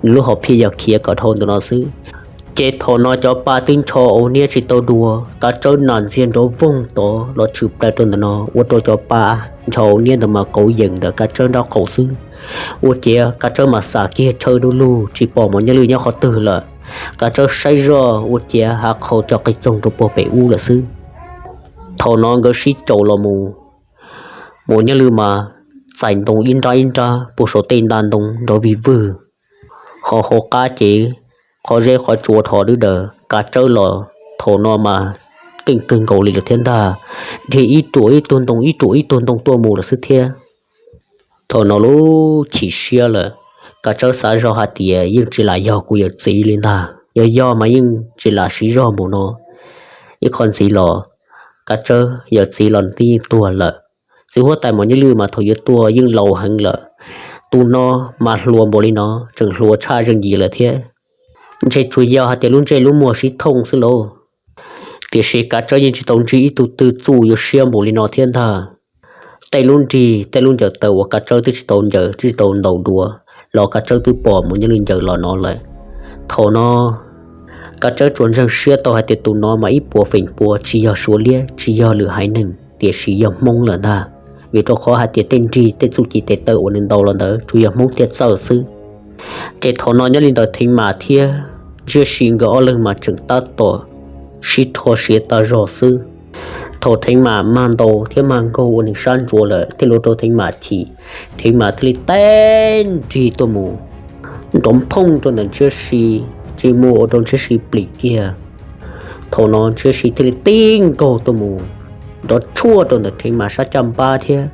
nws lub hom phiaj yog khiav kom dhau ntawm no xwb. Ces thaum no cov pa twb ncho ua niab tsis tau dua, Kav Tsawb nas ntxiag nrov voog tod los tshwm plaws rau ntawm no, ua rau cov pa ncho ua niab ntawd mas kauv yees ntawm Kav Tsawb nraub qaum xwb. Ua ciav Kav Tsawb mas xam kiag chaw du lug tsis pom Maum Nyiaj Lwj nyob qhov twg lawm. Kav Tsawb saib zoj ua ciav hav qhau cov qis txoog rau puag pem ub lawm xwb. Thaum no nkawd sib caum los mus, Maum Nyiaj Lwj mas txais ntoo ib nrab ib nrab puag saum tej nta ntoo nrov vig vwg, ho hauv qab ces qhov zeb qhov tsua dhos dwb daws. Kav Tsawb los thaum no mas keej kawg nkaus li lawm thiab ntag, dhia ib ruam ib tug ntoo ib ruam ib tug ntoo tuaj mus lawm xwb thiab. Thaum no lub chim siab lawm, Kav Tsawb xav zoj hais tias yeej tsis lam yog kuv yawm txiv li ntag, yog yog mas yeej tsis lam siv zog npaum no. Ib qho ntxiv los Kav Tsawb yawm txiv los twb yeej tuag lawm. Txiv huab tais Maum Nyiaj Lwj mas thaum yuav tuag yeej laus heev lawm, tus no mas hluas npaum li no tseem hluas tshaj zeej yim lawm thiab. Ntshe tsuas yog hais tias lub ntsej lub muag sib thooj xwb lauj. Tiam sis Kav Tsawb yeej tsis tau ntsib ib tug twg txuj yuav siab npaum li no thiab ntag. Tej lub nrig tej lub ncaws taw uas Kav Tsawb twb tsis tau ncaws twb tsis tau ntaus dua los Kav Tsawb twb pom Maum Nyiaj Lwj ncaws los no lawm. Thaum no Kav Tsawb tsuas ntseeg siab tau hais tias tus no mas ib puas feem pua tsis yog Suav liab tsis yog lwm haiv neeg tiam sis yog Hmoob lawm ntag, vim rau qhov hais tias tej nrig tej txuj ci tes taw uas nws ntaus los ntawd tsuas yog Hmoob thiaj txawj xwb. Ces thaum no nyob li ntawd Theev Mas thiab Ntshiab Si nkawd ob leeg mas tseem tab tom sib rho siav tas zog xwb. Thaum Theev Mas mag ntaus thiab mag nkaug ua nws sab ntsuav lawm thiaj li ua rau Theev Mas chim, Theev Mas thiaj li teb nrig tuaj mus nrov phooj rau ntawm Ntshiab Si, ntsej muag ua rau Ntshiab Si plim kiag. Thaum no Ntshiab Si thiaj li tib nkaug tuaj mus nrov tshuaj rau ntawm Theev Mas sab caj npab thiab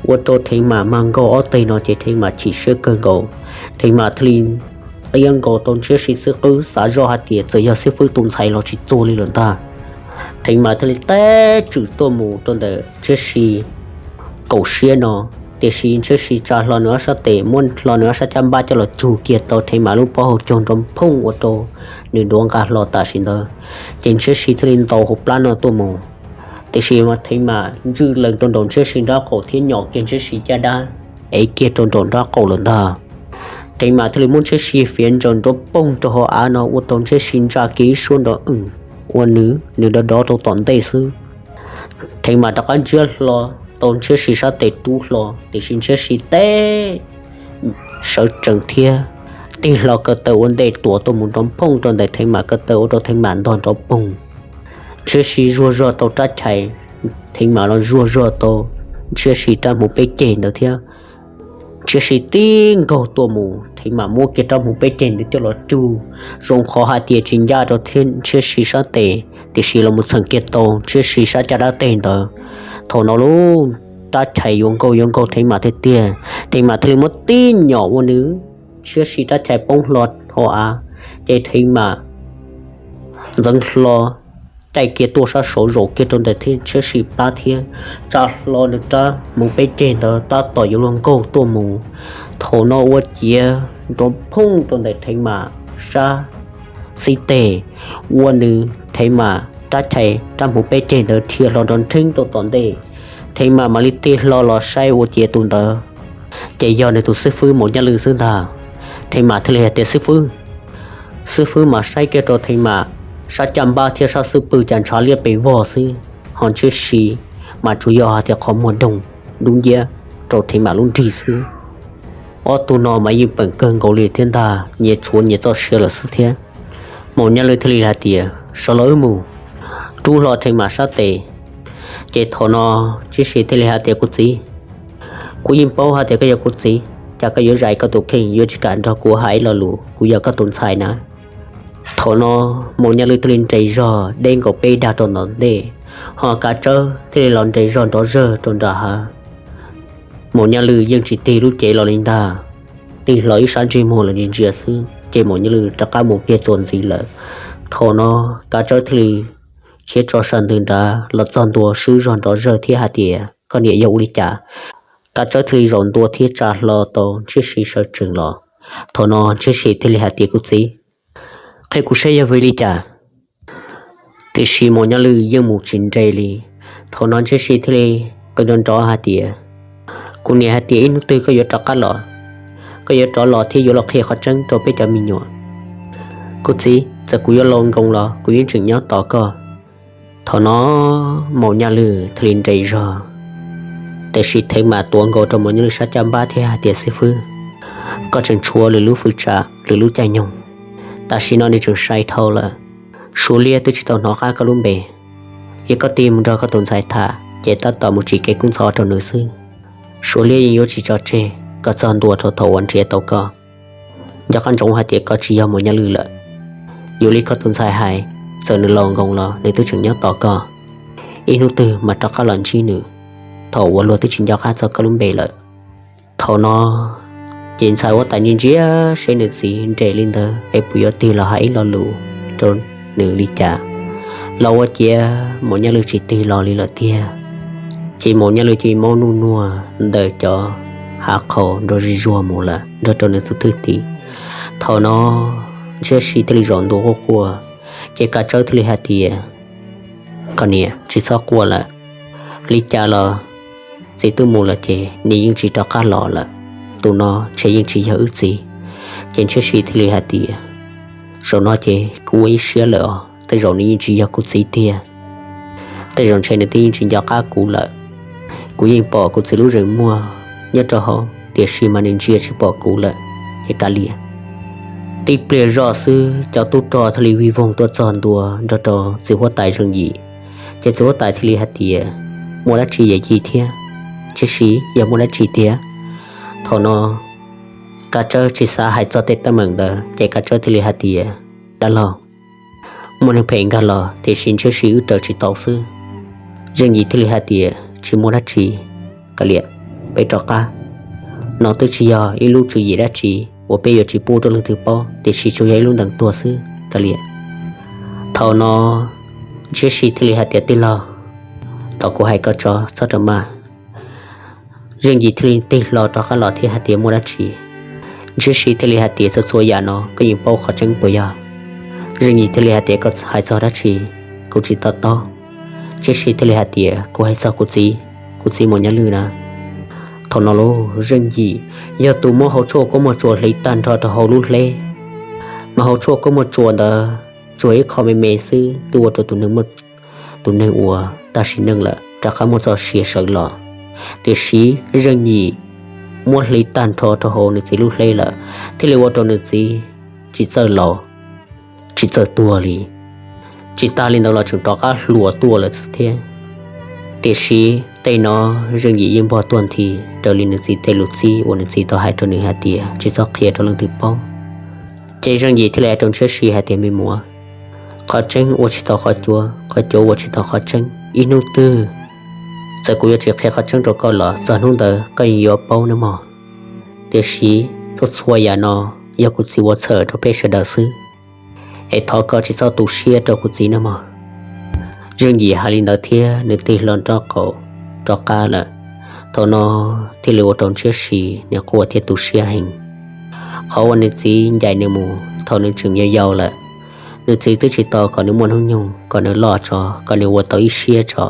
ua rau Theev Mas mag nkaug ob teg no ces Theev Mas chim siab kawg nkaus. Theev Mas thiaj li qia nkaus tau Ntshiab Si xwb qwb xav zoj hais tias txawm yog xib fwb tus ntxhais los tsis txuag li lawm ntag. Theev Mas thiaj li teb tswm tuaj mus rau ntawm Ntshiab Si kaum siab no, tiam sis Ntshiab Si tsa hlo nws ob sab tes muab hlo nws ob sab caj npab coj los cug kiag tau Theev Mas lub pob hau caug nrov phooj ua rau nws duav nqa hlo tam sim ntawd. Ces Ntshiab Si thiaj li ntaus hauv plab no tuaj mus, tiam sis mas Theev Mas ntswj lees rau nraum Ntshiab Si nraub qaum thiab nyom kiag Ntshiab Si caj dab, ev kiag rau nraum nraub qaum lawm ntag. Theev Mas thiaj li muab Ntshiab Si fiav ntsaws nrov poog rau hauv av no ua rau Ntshiab Si ntsa kiag ib suab nrov wm ua nws, nws dov dov rau tom ntej xwb. Theev Mas rov qab ntsiab hlo tau Ntshiab Si sab tes rub hlo, tiam sis Ntshiab Si teb sawv tsees thiab tig hlo ko taw ua ntej tuav tuaj mus nrov phooj rau ntawm Theev Mam ko taw ua rau Theev Mam ntog nrov poog. Ntshiab Si zuag zog tau rab chais, Theev Mam los zuag zog tau Ntshiab Si rab hmuv peb ceg ntawd thiab. Ntshiab Si tib nkaug tuaj mus, Theev Mam muab kiag rab hmuv peb ceg ntawd coj los cug, zoo qhov hais tias tsis ncaj rau Ntshiab Si sab tes, tiam sis los mus txheem kiag tau Ntshiab Si sab caj dab teg ntawd. Thaum no lub rab chais yuav nkaug yuav nkaug Theev Mam tiag tiag, Theev Mam thiaj li muab tib nyom ua nws Ntshiab Si rab chais poob hlo hauv av, ces Theev Mam ntxeev hlo caij kiag tuaj sab saud zaum kiag rau ntawm Ntshiab Si plab thiab tsa hlo nws rab hmuv peb ceg ntawd tab tom yuav luag nkaug tuaj mus. Thaum no ua ciav nrov phooj rau ntawm Theev Mam sab xib teg, ua nws Theev Mam rab chais rab hmuv peb ceg ntawd dhia hlo nrov nrheeb rau tom ntej. Theev Mam mam li tig hlo los saib ua ciav tus ntawd ces yog nws tus xib fwb Maum Nyaj Lwj xwb ntag. Theev Mam thiaj li hais tias, Xib fwb. Xib fwb mas saib kiag rau Theev Mam sab caj npab thiab sab xub pwg cas ntshav liab pes vog xwb, ho Ntshiab Si mas tsuas yog hais tias qhov muag doog dub nciab rau Theev Mam lub nrig xwb. Ob tug no mas yeej peem kawg nkaus li thiab ntag, nyias tshuav nyias txoj sia lawm xwb thiab. Maum Nyaj Lwj thiaj li hais tias, Sawv los wb mus. Rub hlo Theev Mam sab tes. Ces thaum no Ntshiab Si thiaj li hais tias, Kuv txiv, kuv yeej paub hais tias koj yog kuv txiv, cas koj yuav zais koj tus kheej yuav tsis kam nrog kuv hais ib lo lus, kuv yog koj tus ntxhais na. Thaum no Maum Nyaj Lwj thiaj li nres zog deb nkaus peb dag rau ntawm ntej, ho Kav Tsawb thiaj li los nres zog nrov zawg rau nram hav. Maum Nyaj Lwj yeej tsis tig lub cev los li ntag, tig hlo ib sab ntsej muag los ntsia ntsia xwb ces Maum Nyaj Lwj rov qab mus kiag txuas ntxiv lawm. Thaum no Kav Tsawb thiaj li khiav tso sab ntws nrad los txog ntua swb zog nrov zawg thiab hais tias, Koj niam, yog ua li cas? Kav Tsawb thiaj li zaum ntua thiab tsa hlo tau Ntshiab Si sawv tsees los. Thaum no Ntshiab Si thiaj li hais tias, Kuv txiv, qhia kuv saib yog vim li cas? Tiam sis Maum Nyaj Lwj yeej mus tsis nres li. Thaum no Ntshiab Si thiaj li qw nrov nrov hais tias, Kuv niam hais tias ib hnub twg koj yuav rov qab los, koj yuav rov los thiab yuav los qhia qhov tseeb rau peb cov me nyuam. Kuv txiv, txawm kuv yuav laus nkoos los kuv yeej tseem nyob tos koj. Thaum no Maum Nyaj Lwj thiaj li nres zog, tiam sis Theev Mam tuav nkaus rau Maum Nyaj Lwj sab caj npab thiab hais tias, Xib fwb, koj tseem tshuav lwm lub hwj tsa, lwm lub caij nyoog. Tam sim no nws tseem sai dhau lawm. Suav Liab twb tsis tau hnov qab koj lub npe. Yog koj tig mus nrog koj tus ntxhais tham ces tab tom mus tsim kev kub ntxhov rau nws xwb. Suav Liab yeej yuav tsis tso tseg koj txog ntua rau thaum uas nrhiav tau koj. Nco qab ntsoov hais tias koj tsis yog Maum Nyaj Lwj lawm. Yuav li koj tus ntxhais hais, txawm nws laus nkoos los nws twb tseem nyob tos koj. Ib hnub twg mas rov qab los ntsib nws, thaum uas luag twb tsis nco qab txog koj lub npe lawm. Thaum no ces ntxhais huab tais ntsia ntsia seb nws txiv nres li ntawd es puas yuav tig los hais ib lo lus rau nws li cas. Los ua ciav Maum Nyaj Lwj tsis tig los li lawm tiag. Ces Maum Nyaj Lwj cia li maub nuj nuag ntawm cov hav qhaus nrov zig zuag mus lawm nrog rau nws tus thwj tim. Thaum no Ntshiab Si thiaj li zaum ntua quaj quaj, ces Kav Tsawb thiaj li hais tias, Koj niam, tsis txhob quaj lawm. Li cas los txiv twb mus lawm ces nws yeej tsis rov qab los lawm. Tus no ntshe yeej tsis yog wb txiv. Ces Ntshiab Si thiaj li hais tias, Zaum no ces kuv ua ib siab lawm os, tej zaum nws yeej tsis yog kuv txiv tiag. Tej zaum ntshe nws twb yeej tsis nco qab kuv lawm. Kuv yeej pom kuv txiv lub zeem muag nyob rau hauv, tiam sis mas nws ntsia tsis pom kuv lawm. Ces kav liam. Tib pliag zoj xwb cov tub rog thiaj li vij voog tuaj txog ntua nrog rau txiv huab tais Zeej Yim. Ces txiv huab tais thiaj li hais tias, Muaj dab tsi yawm yij thiab? Ntshiab Si, yog muaj dab tsi tiag? Thaum no Kav Tsawb tsis xav hais txog tej teeb meem ntawd ces Kav Tsawb thiaj li hais tias, Dab laug, muaj neeg phem nkag los tiam sis Ntshiab Si wb raws tsis tau xwb. Zeej Yim thiaj li hais tias, Tsis muaj dab tsi, kav liam, peb rov qab. No twb tsis yog ib lub tswv yim dab tsi uas peb yuav tsis pub rau leej twg paub, tiam sis tsuas yog ib lub ntees tuag xwb, kav liam. Thaum no Ntshiab Si thiaj li hais tias, Tij laug, thov kuv hais koj tso, txhob rau maj. Zeej Yim thiaj li tig hlo rov qab los thiab hais tias, Muaj dab tsi? Ntshiab Si thiaj li hais tias, Txhua txhua yam no koj yeej paub qhov tseeb puas yog? Zeej Yim thiaj li hais tias, Koj hais txog dab tsi? Kuv tsis to taub. Ntshiab Si thiaj li hais tias, Kuv hais txog kuv txiv, kuv txiv Maum Nyaj Lwj na. Thaum no lauj, Zeej Yim yog tus muab hau tshuaj kua muag tsuas hliv tag nrho rau hauv lub hleb, mas hau tshuaj kua muag tsuas ntawd tsuas ib qho me me xwb twb ua rau tus neeg uas tag sim neej lawm rov qab muaj txoj sia sawv los. Tiam sis Zeej Yim muab hliv tag nrho rau hauv nws txiv lub hleb lawm, thiaj li ua rau nws txiv tsis txawj laus, tsis txawj tuag li. Tsis tas li ntawd los tseem rov qab hluas tuaj lawm xwb thiab. Tiam sis tej no Zeej Yim yeej npog tuaj nthi raws li nws txiv tej lus txib uas nws txiv tau hais rau nws hais tias tsis txhob qhia rau leej twg paub. Ces Zeej Yim thiaj li hais rau Ntshiab Si hais tias, me muam, qhov tseeb ua tsis tau qhov cuav, qhov cuav ua tsis tau qhov tseeb. Ib hnub twg txawm kuv yuav tsis qhia qhov tseeb rau koj los txog hnub ntawd koj yeej yuav paub nawb mog. Tiam sis txhua txhua yam no yog kuv txiv ua txhawm rau peb sawv daws xwb, es thov koj tsis txhob tu siab rau kuv txiv nawb mog. Zeej Yim hais li ntawd thiab nws tig hlo nraub qaum rov qab lawm. Thaum no thiaj li ua rau Ntshiab Si nws quaj thiab tu siab heev. Qhov uas nws txiv ncaim nws mus thaum nws tseem yau yau lawm, nws txiv twb tsis tau kom nws muaj hnub nyoog kom nws loj tso, kom nws ua tau ib siab tso.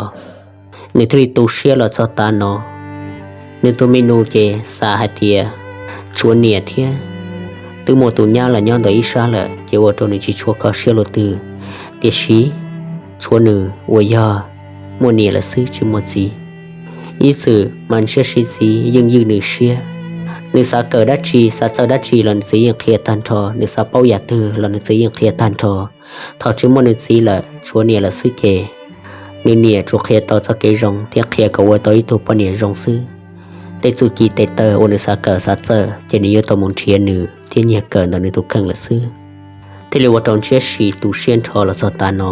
Nws thiaj li tu siab los txog tav no. Nws tus me nus ces xav hais tias tshuav niam thiab twb muaj tus nyab los nyob ntawm ib sab lawm ces ua rau nws tsis tshua kho siab luaj twg. Tiam sis tshuav nws uas yog muaj niam lawm xwb tsis muaj txiv. Ib txwm mas Ntshiab Si txiv yeej ywj nws siab. Nws xav kawm dab tsi, xav txawj dab tsi los nws txiv yeej qhia tag nrho, nws xav paub yam twg los nws txiv yeej qhia tag nrho. Thaum tsis muaj nws txiv lawm, tshuav niam lawm xwb ces nws niam tsuas qhia tau txoj kev zoo thiab qhia kom ua tau ib tug poj niam zoo xwb. Tej txuj ci tes taw uas nws xav kawm xav txawj ces nws yuav tau mus nrhiav nws thiab nyiag kawm ntawm nws tus kheej lawm xwb. Thiaj li ua rau Ntshiab Si tu siab nrho los txog tav no.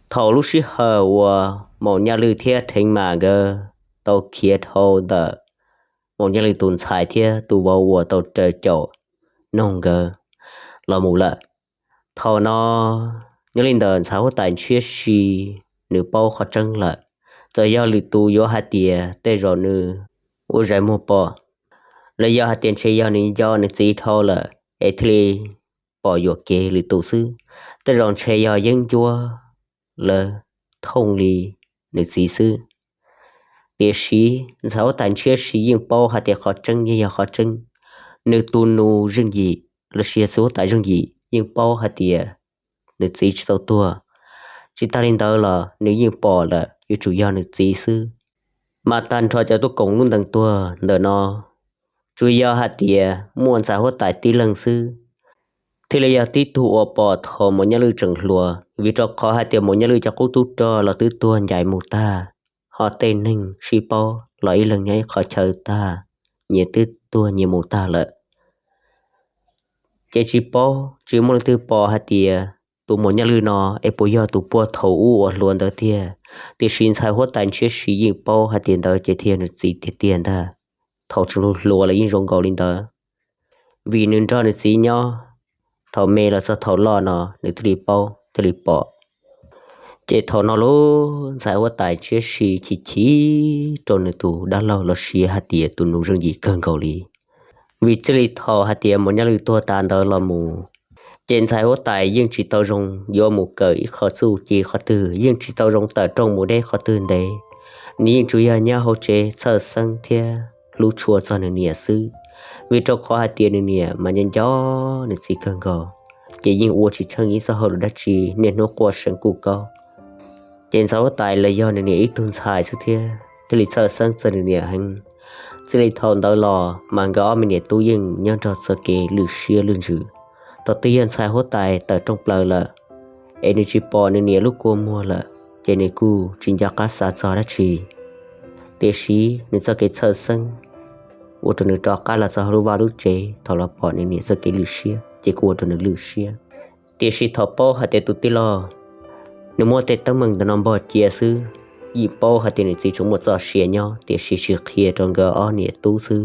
Thaum lub sij hawm uas Maum Nyaj Lwj thiab Theev Mas nkawd tau khiav dhau ntawm Maum Nyaj Lwj tus ntxhais thiab tus vauv uas tau raws caum noog nkawd los mus lawm, thaum no nyob li ntawm ntxhais huab tais Ntshiab Si nws paub qhov tseeb lawm. Txawm yog lwm tus yuav hais tias tej zaum nws ua zais muag pom, los yog hais tias ntshe yog nws nco nws txiv dhau lawm es thiaj li pom yuam kev lwm tus xwb. Tej zaum ntshe yog yeeb ncuab lawv thooj li nws txiv xwb. Tiam sis ntxhais huab tais Ntshiab Si yeej paub hais tias qhov tseeb yeej yog qhov tseeb. Nws tus nus Zeej Yim los sis yog ntxhais huab tais Zeej Yim yeej paub hais tias nws txiv tsis tau tuag. Tsis tas li ntawd los nws yeej pom lawm yuav tsum yog nws txiv xwb. Mas tag nrho cov tub koom lub ntees tuag ntawm no tsuas yog hais tias muaj ntxhais huab tais tib leeg xwb thiaj li yog tib tug uas pom thaum Maum Nyaj Lwj tseem hluas, vim rau qhov hais tias Maum Nyaj Lwj cov qub tub rog los twb tuag ncaim mus tag, ho tej neeg sib paub los ib leeg nyob ib qhov chaw tag, nyias twb tuag nyias mus tag lawm. Ces tsis paub, tsis muaj leej twg pom hais tias tus Maum Nyaj Lwj no es puas yog tus puag thaum ub uas hluas ntawd tiag. Tiam sis ntxhais huab tais Ntshiab Si yeej paub hais tias ntawd ces thiaj nws txiv tiag tiag ntag. Thaum tseem hluas los yeej zoo nkaus li ntawd, vim nws nrog nws txiv nyob thaum me los txog thaum loj no nws thiaj li paub thiaj li pom. Ces thaum no lub ntxhais huab tais Ntshiab Si chim chim rau nws tus dab laug los sis hais tias tus nus Zeej Yim kawg nkaus li. Vim txij li thaum hais tias Maum Nyaj Lwj tuag tas ntawd los mus, ces ntxhais huab tais yeej tsis tau zoo yuav mus kawm ib qho txuj ci qhov twg, yeej tsis tau zoo tawm rooj mus deb qhov twg ntev. Nws yeej tsuas yog nyob hauv tsev txhawj xeeb thiab hlub tshua txog nws niam xwb, vim rau qhov hais tias nws niam mas nco nco nws txiv kawg nkaus, ces yeej ua tsis tsheej ib txoj hauj lwm dab tsi, niaj hnub quaj seev kuj kaub. Ces ntxhais huab tais los yog nws niam ib tug ntxhais xwb thiab thiaj li txhawj xeeb txog nws niam heev. Txij li thaum ntawd los mas nkawd ob me niam tub yeej nyob nrog txoj kev lwj siab lwj ntsws. Thaum twg yog ntxhais huab tais tawm rooj plaws lawm, es nws tsis pom nws niam lub kua muag lawm, ces nws kuj tsis nco qab xav txog dab tsi. Tiam sis nws txoj kev txhawj xeeb ua rau nws rov qab los txog hauv lub vaj lub tsev, thaum los pom nws niam txoj kev lwj siab ces kuj ua rau nws lwj siab. Tiam sis thaum paub hais tias tus tij laug nws muab tej teeb meem ntawm no npog cia xwb, yeej paub hais tias nws txiv tseem muaj txoj sia nyob tiam sis tsis qhia rau nkawd ob niam tub xwb,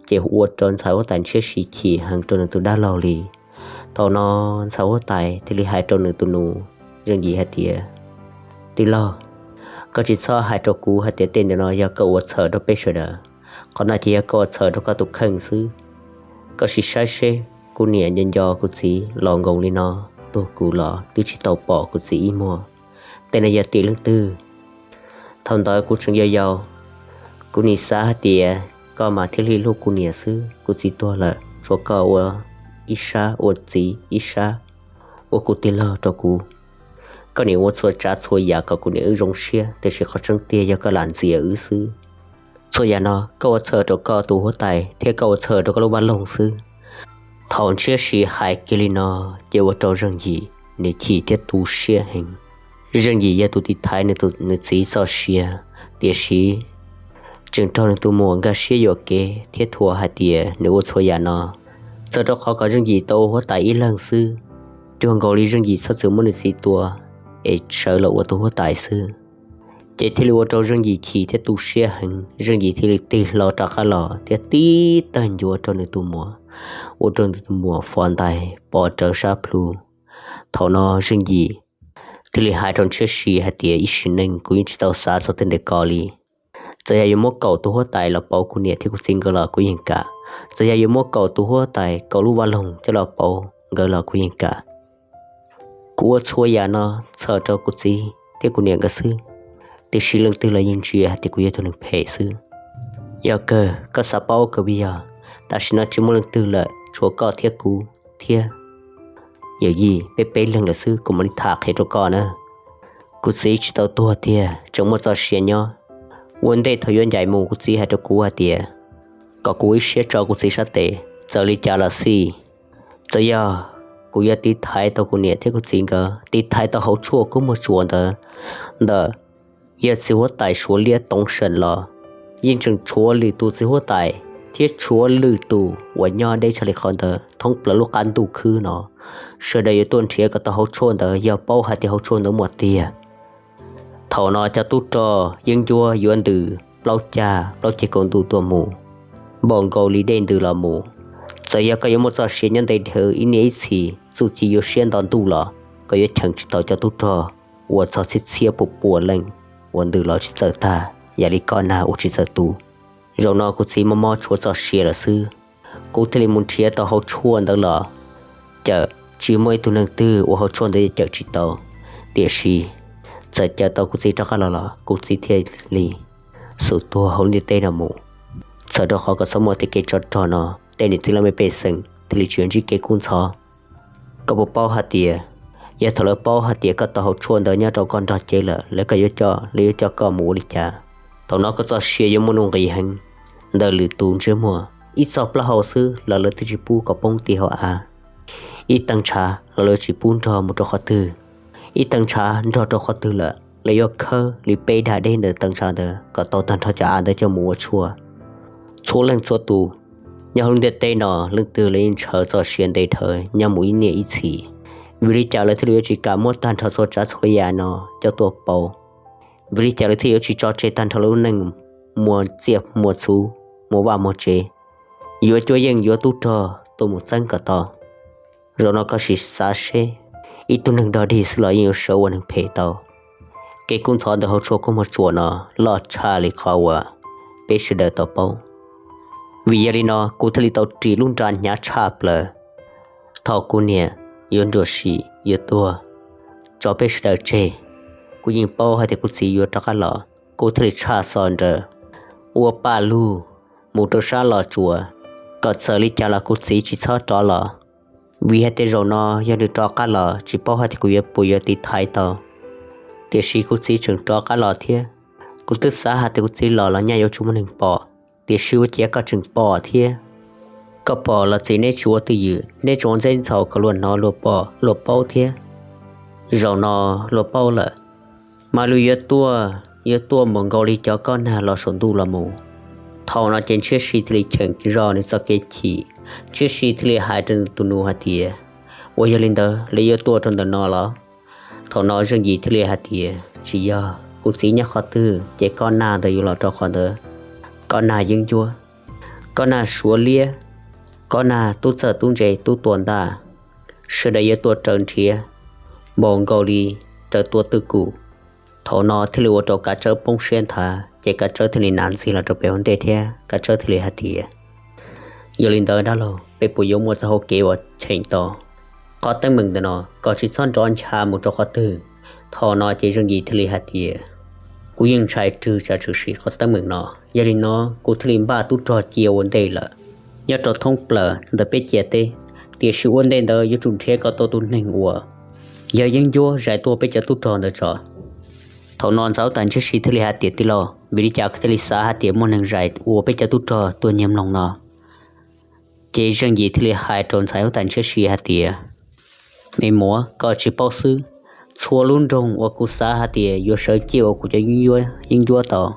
ces ua rau ntxhais huab tais Ntshiab Si chim heev rau nws tus dab laug li. Thaum no ntxhais huab tais thiaj li hais rau nws tus nus Zeej Yim hais tias, tij laug, koj tsis txhob hais rau kuv hais tias tej ntawm no yog koj ua txhawm rau peb sawv daws. Qhov no ces yog koj ua txhawm rau koj tus kheej xwb. Koj sim saib seb, kuv niam nco nco kuv txiv los nkoos li no, tuag kuv los twb tsis tau pom kuv txiv ib muag. Tej no yog tim leej twg? Thaum ntawd kuv tseem yau yau, kuv nim xav hais tias koj mas thiaj li hlub kuv niam xwb. Kuv txiv tuag lawm, tshuav koj ua ib sab ua txiv, ib sab ua kuv tij laug rau kuv. Koj niam ua txhua tsav txhua yam kom kuv niam wb zoo siab, tiam sis qhov tseeb tiag yog koj lam ntxias wb xwb. Txhua yam no koj ua txhawm rau koj tus huab tais thiab koj ua txhawm rau koj lub vaj loog xwb. Thaum Ntshiab Siv hais kiag li no, ces ua rau Zeej Yim nws chim thiab tu siab heev. Zeej Yim yog tus tiv thaiv nws txiv txoj sia, tiam sis tseem raug nws tus muam nkag siab yuam kev thiab thuam hais tias nws ua txhua yam no txawm rau qhov kom Zeej Yim tau ua huab tais ib leeg xwb, cuag nkaus li Zeej Yim txhob txwm muab nws txiv tua es sawv los ua tus huab tais xwb. Ces thiaj li ua rau Zeej Yim chim thiab tu siab heev, Zeej Yim thiaj li tig hlo rov qab los thiab tib tawg ncuav rau nws tus muam, ua rau nws tus muam fov ntais pov rawv sab plhu. Thaum no Zeej Yim thiaj li hais rau Ntshiab Siv hais tias, ib sim neej kuv yeej tsis tau xav txog tej ntawd ko li. Txawm yog yuav muab kaum tus huab tais los pauv kuv niam thiab kuv txiv nkawd los kuv yeej kam. Txawm yog yuav muab kaum tus huab tais kaum lub vaj loog coj los pauv nkawd los kuv yeej kam. Kuv ua txhua yam no txhawm rau kuv txiv thiab kuv niam nkawd xwb, tiam sis leej twg los yeej ntsia hais tias kuv yog tus neeg phem xwb. Yog kawg koj xav paub kawg vim yog tam sim no tsis muaj leej twg lawm, tshuav koj thiab kuv thiab Yawm Yij, peb peb leeg lawm xwb. Kuv mam li tham qhia rau koj na. Kuv txiv tsis tau tuag tiag, tseem muaj txoj sia nyob. Ua ntej thaum yuav ncaim mus kuv txiv hais rau kuv hais tias kom kuv ua ib siab tso kuv txiv sab tes, txawm li cas los xij, txawm yog kuv yuav tiv thaiv tau kuv niam thiab kuv txiv nkawd, tiv thaiv tau hauv tshuaj kub muag tsuas ntawd, ntawm yawg txiv huab tais Suav Liab Toov Seem los, yeej tseem tshuav lwm tus txiv huab tais thiab tshuav lwm tus uas nyob deb tshaj li qhov ntawd thoob plaws lub qab ntuj khwb no. Sawv daws yuav tuaj nrhiav kom tau hauv tshuaj ntawd yog paub hais tias hauv tshuaj ntawd muaj tiag. Thaum no cov tub rog yeeb ncuab yuav ntws plaub cag plaub ceg kaum ntuj tuaj mus, npaum nkaus li dej ntws los mus. Txawm yog koj yuav muaj txoj sia nyob ntev dhawv ib niaj ib txhis, txuj ci yuav siab nto ntuj los koj yuav cheem tsis tau cov tub rog uas txog txhiab txhiab pua pua leej uas ntws los tsis txawm tag, yam li koj nag uas tsis txawm tu. Zaum no kuv txiv mob mob tshuav txoj sia lawm xwb. Kuv thiaj li mus nrhiav tau hauv tshuaj ntawd los cawm, tsis muaj ib tug neeg twg ua hauv tshuaj ntawd cawm tsis tau. Tiam sis txawm cawm tau kuv txiv rov qab los los kuv txiv thiaj li xum tuag hauv ntiaj teb no mus. Txhawm rau qhov kom txhob muaj tej kev tsov rog no, tej niam txiv laj mej pej xeem thiaj li tsis yuav ntsib kev kub ntxhov. Koj puas paub hais tias yog thaum lawv paub hais tias koj tau hauv tshuaj ntawd nyob rau koj nrog cev lawm, lawv yuav coj koj mus ua li cas? Thaum no koj txoj sia yuav muaj nuj nqis heev ntawm lwm tus ntsej muag. Ib txoj plaub hau xwb los lawv twb tsis pub kom poob ti hauv av. Ib teev ntshav los lawv tsis pub nrog mus rau qhov twg. Ib teev ntshav nrog rau qhov twg lawm, lawv yuav khawb li peb dag deb ntawm teev ntshav ntawd kom tau tag nrho cov av ntawd coj mus ua tshuaj. Txhua leej txhua tus nyob hauv lub ntiaj teb no, leej twg los yeej ntshaw txoj sia ntev dhawv nyob mus ib niaj ib txhis. Vim li cas lawv thiaj li yuav tsis kam muab tag nrho txhua tsav txhua yam no coj tuaj pauv? Vim li cas lawv thiaj yuav tsis tso tseg tag nrho lub neej muaj txiaj muaj txhu, muaj vaj muaj tsev, yuav cuab yeej yuav tub rog tuaj mus txeeb kom tau? Zaum no koj sim xav seb, ib tug neeg dog dig xwb los yeej yuav sawv ua neeg phem tau. Kev kub ntxhov ntawm hauv tshuaj kub muag tsuas no loj tshaj li qhov uas peb sawv daws tau paub. Vim yog li no kuv thiaj li tau ris lub nra hnyav tshaj plaws. Thaum kuv niam yuav nruam sim yuav tuag, tso peb sawv daws tseg, kuv yeej paub hais tias kuv txiv yuav rov qab los, kuv thiaj li tshaj xo nrawm ua paj lug mus rau sab Los Tsuas, kom txawm li cas los kuv txiv tsis txhob rov los. Vim hais tias zaum no yog nws rov qab los tsis paub hais tias kuv yuav puas yuav tiv thaiv tau. Tiam sis kuv txiv tseem rov qab los thiab. Kuv twb xav hais tias kuv txiv los los nyaj yuav tsis muaj neeg pom, tiam sis ua ciav koj tseem pom thiab. Koj pom los txiv neb tsis ua twj ywm, neb tseem ua ntxeb ntxhov kom luag hnov luag pom luag paub thiab. Zaum no luag paub lawm, mas luag yuav tuaj, yuav tuaj mus nkaus li cov kob nag los saum ntuj los mus. Thaum no ces Ntshiab Si thiaj li cheem zog nws txoj kev chim. Ntshiab Si thiaj li hais rau nws tus nus hais tias, ua yog li ntawd lawv yuav tuaj rau ntawm no los? Thaum no Zeej Yim thiaj li hais tias, tsis yog, kuv txiv nyob qhov twg ces kob nag ntawd yuav los rau qhov ntawd. Kob nag yeeb ncuab, kob nag suav liab, kob nag tub txawj tub ntse tub tua ntaj, sawv daws yuav tuaj raws nrhiav npaum nkaus li raws tua twj kum. Thaum no thiaj li ua rau Kav Tsawb poob siab nthav, ces Kav Tsawb thiaj li hnav ntxiag los rau pem hauv ntej thiab Kav Tsawb thiaj li hais tias, yog li ntawd dab laug, peb puas yuav muaj txoj hau kev uas cheem tau qhov teeb meem ntawm no, koj tsis txhob nrov ncha mus rau qhov twg? Thaum no ces Zeej Yim thiaj li hais tias, Kuv yeej ntshai rwg tsam tshwm sim qhov teeb meem no, yog li no kuv thiaj li npaj tub rog cia ua ntej lawm nyob rau thoob plaws ntawm peb ciam teb. Tiam sis ua ntej ntawd yuav tsum nrhiav kom tau tus neeg uas yog yeeb ncuab zais tuaj peb cov tub rog ntawd tso. Thaum no ntxhais huab tais Ntshiab Si thiaj li hais tias, Tij laug, vim li cas koj thiaj li xav hais tias muaj neeg zais ua peb cov tub rog tuag nyiag mloog no? Ces Zeej Yim thiaj li hais rau ntxhais huab tais Ntshiab Si hais tias, Me muam, koj tsis paub xwb, txhua lub nroog uas kuv xav hais tias yuav sawv ciaj ua kuv cov yeeb ncuab tau,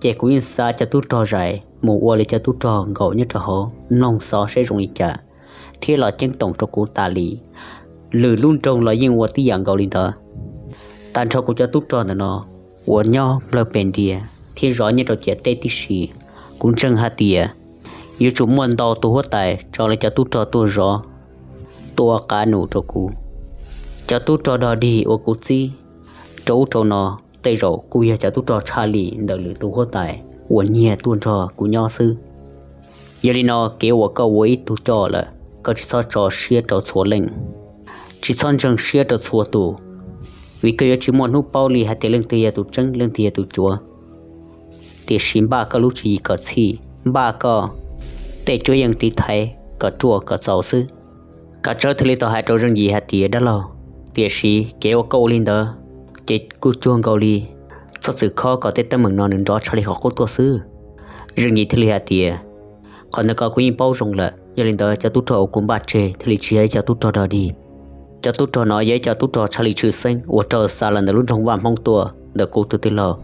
ces kuv yeej xa cov tub rog zais mus ua li cov tub rog nkaum nyob rau hauv mloog xov seb zoo li cas, thiab los ceeb toom rau kuv tas li. Lwm lub nroog los yeej ua tib yam nkaus li ntawd. Tag nrho kuv cov tub rog ntawm no uas nyob nplawg pes ntias thiab zov nyob rau ciam teb tib si, kuv ntseeg hais tias yuav tsum muaj ntau tus huab tais tso lawv cov tub rog tuaj zov, tuaj ua qab num rau kuv. Cov tub rog dog dig uas kuv txib rau ub rau no, tej zaum kuj yog cov tub rog tshaj li ntawm lwm tus huab tais uas nyiag tuaj nrog kuv nyob xwb. Yog li no kev uas koj ua ib tug coj lawm, koj tsis txhob tso siab rau txhua leej, tsis txhob ntseeg siab rau txhua tus, vim koj yuav tsis muaj hnub paub li hais tias leej twg yog tus tseeb leej twg yog tus cuav. Tiam sis npaj koj lub tswv yim kom txhij, npaj koj tej cuab yeej tiv thaiv kom ruaj kom txaus xwb. Kav Tsawb thiaj li tau hais rau Zeej Yim hais tias, Dab laug, tiam sis kev uas koj ua li ntawd ces kuj cuag nkaus li txhob txwm khob kom tej teeb meem no nws nrov tshaj li qhov qub tuaj xwb. Zeej Yim thiaj li hais tias, Qhov ntawd ko kuv yeej paub zoo lawm, yog li ntawd cov tub rog uas kuv npaj tseg thiaj li tsis yog ib cov tub rog dog dig. Cov tub rog no yog ib cov tub rog tshaj li tshwj xeeb uas raug xa los ntawm lub nroog Vaj Hmoob tuaj ntawm kuv tus tij laug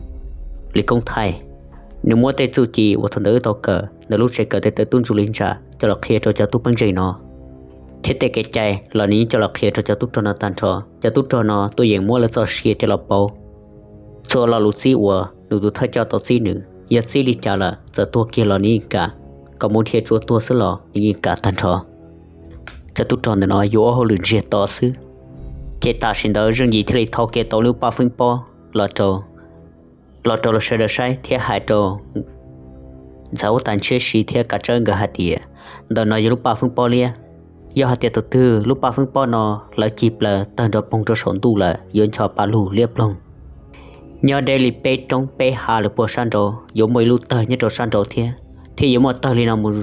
Lis Koob Thaij. Nws muab tej txuj ci uas thaum ntawd wb tau kawm ntawm lub tsev kawm tej tawv tub ntsuj li ntsa coj los qhia rau cov tub peeb zeej no, thiab tej kev cai los nws yeej coj los qhia rau cov tub rog no tag nrho. Cov tub rog no tuaj yeem muab lawv txoj sia coj los pauv txhua lo lus txib uas nws tus thawj coj tau txib nws, yog txib li cas lawm txawm tuag kiag los nws yeej kam, kom mus dhia tsua tuag xwb los nws yeej kam tag nrho. Cov tub rog ntawm no yuav ua hauj lwm ntsiag to xwb. Ces tam sim ntawd Zeej Yim thiaj li thau kiag tau lub paj feeb pob los rau, los rau sawv daws saib thiab hais rau ntxhais huab tais Ntshiab Si thiab Kav Tsawb nkawd hais tias, Ntawm no yog lub paj feeb pob liab. Yog hais tias tus twg lub paj feeb pob no hlawv cig plaws tawg nrov poog rau saum ntuj lawm yuav ncho pa lug liab ploog. Nyob deb li peb roob peb hav lawm puag sab nraud yuav muaj ib lub tawg nyob rau sab nraud thiab, thiab yuav muaj tawg li no mus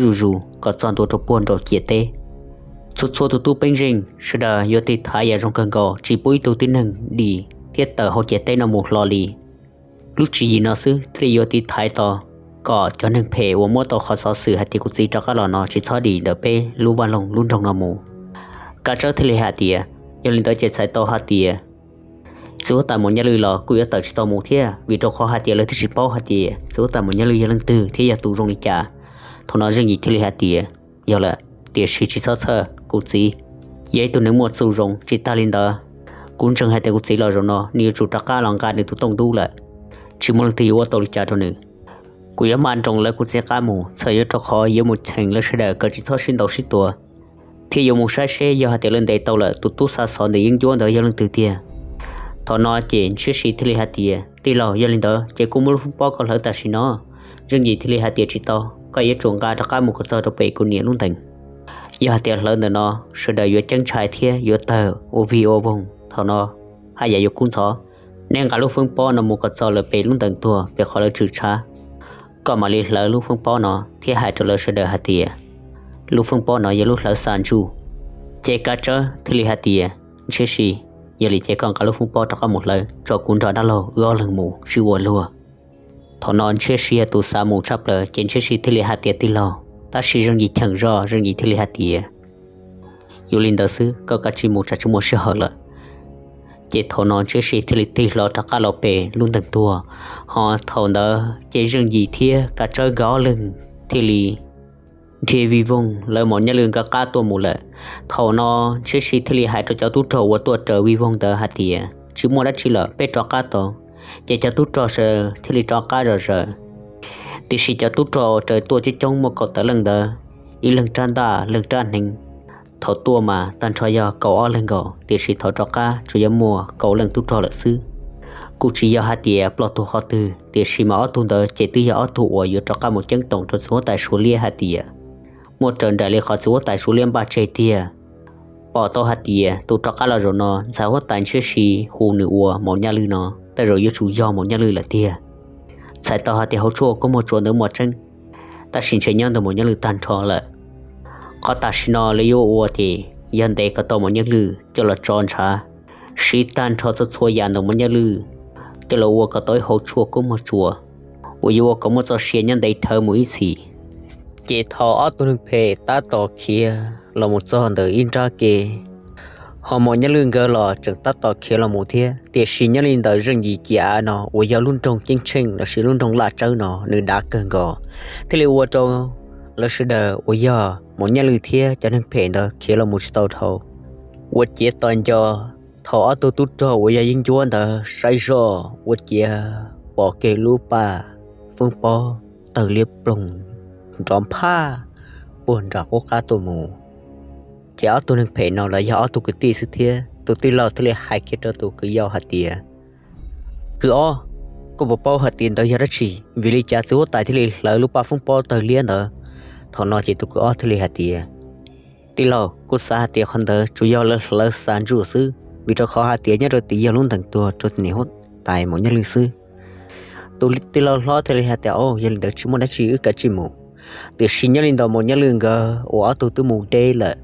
zuj zus kom txog ntua rau puag nraum ciam teb. Txhua txhua tus tub peeb zeej sawv daws yuav tiv thaiv yam zoo kawg nkaus, tsis pub ib tug tib neeg dim thiab tawm hauv ciam teb no mus hlo li. Lub tswv yim no xwb thiaj li yuav tiv thaiv tau kom cov neeg phem uas muab tau qhov xov xwm hais tias kuv txiv rov qab los no tsis txhob dim ntawm peb lub vaj loog lub nroog no mus. Kav Tsawb thiaj li hais tias, Yog li ntawd ces txhais tau hais tias txiv huab tais Maum Nyaj Lwj los kuj yuav tawm tsis tau mus thiab, vim rau qhov hais tias lawv twb tsis paub hais tias txiv huab tais Maum Nyaj Lwj yog leej twg thiab yog tus zoo li cas. Thaum no Zeej Yim thiaj li hais tias, Yog lawm, tiam sis tsis txhob txhawj, kuv txiv yog ib tug neeg muaj txuj zoo. Tsis tas li ntawd, kuv ntseeg hais tias kuv txiv los zaum no nws yuav tsum rov qab los nqa nws tus tooj dub lawm, tsis muaj leej twg yuav ua tau li cas rau nws. Kuv yuav maj nroos lawv kuv txiv qab mus, txhawm yuav rau qhov yuav mus cheem lawv sawv daws kom tsis txhob sib ntaus sib tua, thiab yuav mus saib seb yog hais tias lawv ntes tau lawm tus tub xa xov ntawm yeeb ncuab ntawd yog leej twg tiag. Thaum no ces Ntshiab Si thiaj li hais tias, Tij laug, yog li ntawd ces kuj muab lub feeb pob koj hlawv tam sim no. Zeej Yim thiaj li hais tias, Tsis tau, koj yuav tsum nqa rov qab mus kom txog rau pem kuv niam lub ntees. Yog hais tias hlawv ntawm no, sawv daws yuav ceeb ntshai thiab yuav tawg ua vig ua voog, thaum no haj yam yuav kub ntxhov. Neb nqa lub feeb pob no mus kom txog lawm pem lub ntees tuag pem qhov lawv tshwm tshav, koj mam li hlawv lub feeb pob no thiab hais rau lawv sawv daws hais tias, Lub feeb pob no yog lub hlawv xa ntsuj. Ces Kav Tsawb thiaj li hais tias, Ntshiab Si, yog li ces koj nqa lub feeb pob rov qab mus hlawv tso, kuv nrog dab laug wb ob leeg mus sib ua luag. Thaum no Ntshiab Si yog tus xav mus tshaj plaws, ces Ntshiab Si thiaj li hais tias, Tij laug. Tab sis Zeej Yim cheem zog, Zeej Yim thiaj li hais tias, Yuav li ntawd xwb, koj kav tsij mus tsam tsis muaj sij hawm lawm. Ces thaum no Ntshiab Si thiaj li tig hlo rov qab los pem lub ntees tuag. Ho thaum ntawd ces Zeej Yim thiab Kav Tsawb nkawd ob leeg thiaj li dhia vij voog lawv Maum Nyaj Lwj nkawd qab tuaj mus lawm. Thaum no Ntshiab Si thiaj li hais rau cov tub rog uas tuaj raws vij voog ntawd hais tias, Tsis muaj dab tsi lawm, peb rov qab tau. Ces cov tub rog sawv daws thiaj li rov qab zom zaws. Tiam sis cov tub rog raws tuaj coob coob muaj kaum tawm leej ntawd, ib leeg rab ntaj leej rab hneev. Thaum tuaj mas tag nrho yog kaum ob leeg nkaus, tiam sis thaum rov qab tsuas yog muaj kaum leej tub rog lawm xwb. Kuj tsis yog hais tias ploj tuag qhov twg, tiam sis mas ob tug ntawd ces twb yog ob tug uas yuav rov qab mus ceeb toom rau txiv huab tais Suav Liab hais tias muaj raws nraim li qhov txiv huab tais Suav Liab npaj tseg tiag. Pom tau hais tias tus rov qab los zaum no ntxhais huab tais Ntshiab Si hu nws ua Maum Nyaj Lwj no, tej zaum yuav tsum yog Maum Nyiaj Lwj lawm tiag. Txhais tau hais tias hauv tshuaj kub muag tsuas ntawd muaj tseeb, tab sis ntshe nyob ntawm Maum Nyiaj Lwj tag nrho lawm. Qhov tam sim no lawv yuav ua ces yog ntes kom tau Maum Nyiaj Lwj coj los tso ntshav, siv tag nrho txhua txhua yam ntawm Maum Nyiaj Lwj coj los ua kom tau ib hauv tshuaj kub muag tsuas uas yuav ua kom muaj txoj sia nyob ntev dhawv mus ib txhis. Ces thaum ob tug neeg phem tab tom khiav los mus txog ntawm ib nrab ke, ho Maum Nyiaj Lwj nkawd los tseem tab tom khiav los mus thiab, tiam sis nyob li ntawm zeej yim ciam av no uas yog lub nroog Ceeb Tsheej lossis lub nroog Laj Tsawb no nws dav kawg nkaus, thiaj li ua rau lawv sawv daws uas yog Maum Nyiaj Lwj thiab cov neeg phem ntawd khiav los mus tsis tau dhau. Ua ciav tos nco thaum ob tug tub rog uas yog yeeb ncuab ntawd saib zoj ua ciav pom kiag lub paj fwb pob tawg liab ploog nrov nphaj puag nram qub qab tuaj mus. Ces ob tug neeg phem no los yog ob tug kwv tij xwb thiab, tus tij laug thiaj li hais kiag rau tus kwv yau hais tias, Kwv ob, koj puas paub hais tias ntawd yog dab tsi? Vim li cas txiv huab tais thiaj li hlawv lub paj fwb pob tawg liab ntawd? Thaum no ces tus kwv ob thiaj li hais tias, Tij laug, kuv xav hais tias qhov ntawd tsuas yog lawv hlawv xa ntsuj xwb, vim rau qhov hais tias nyob rau tim yog lub ntees tuag rau niam huab tais Maum Nyiaj Lwj xwb. Tus tij laug hlob thiaj li hais tias, Au, yog li ntawd tsis muaj dab tsi, wb kav tsij mus. Tiam sis nyob li ntawm Maum Nyiaj Lwj nkawd uas ob tug twb mus deb lawm.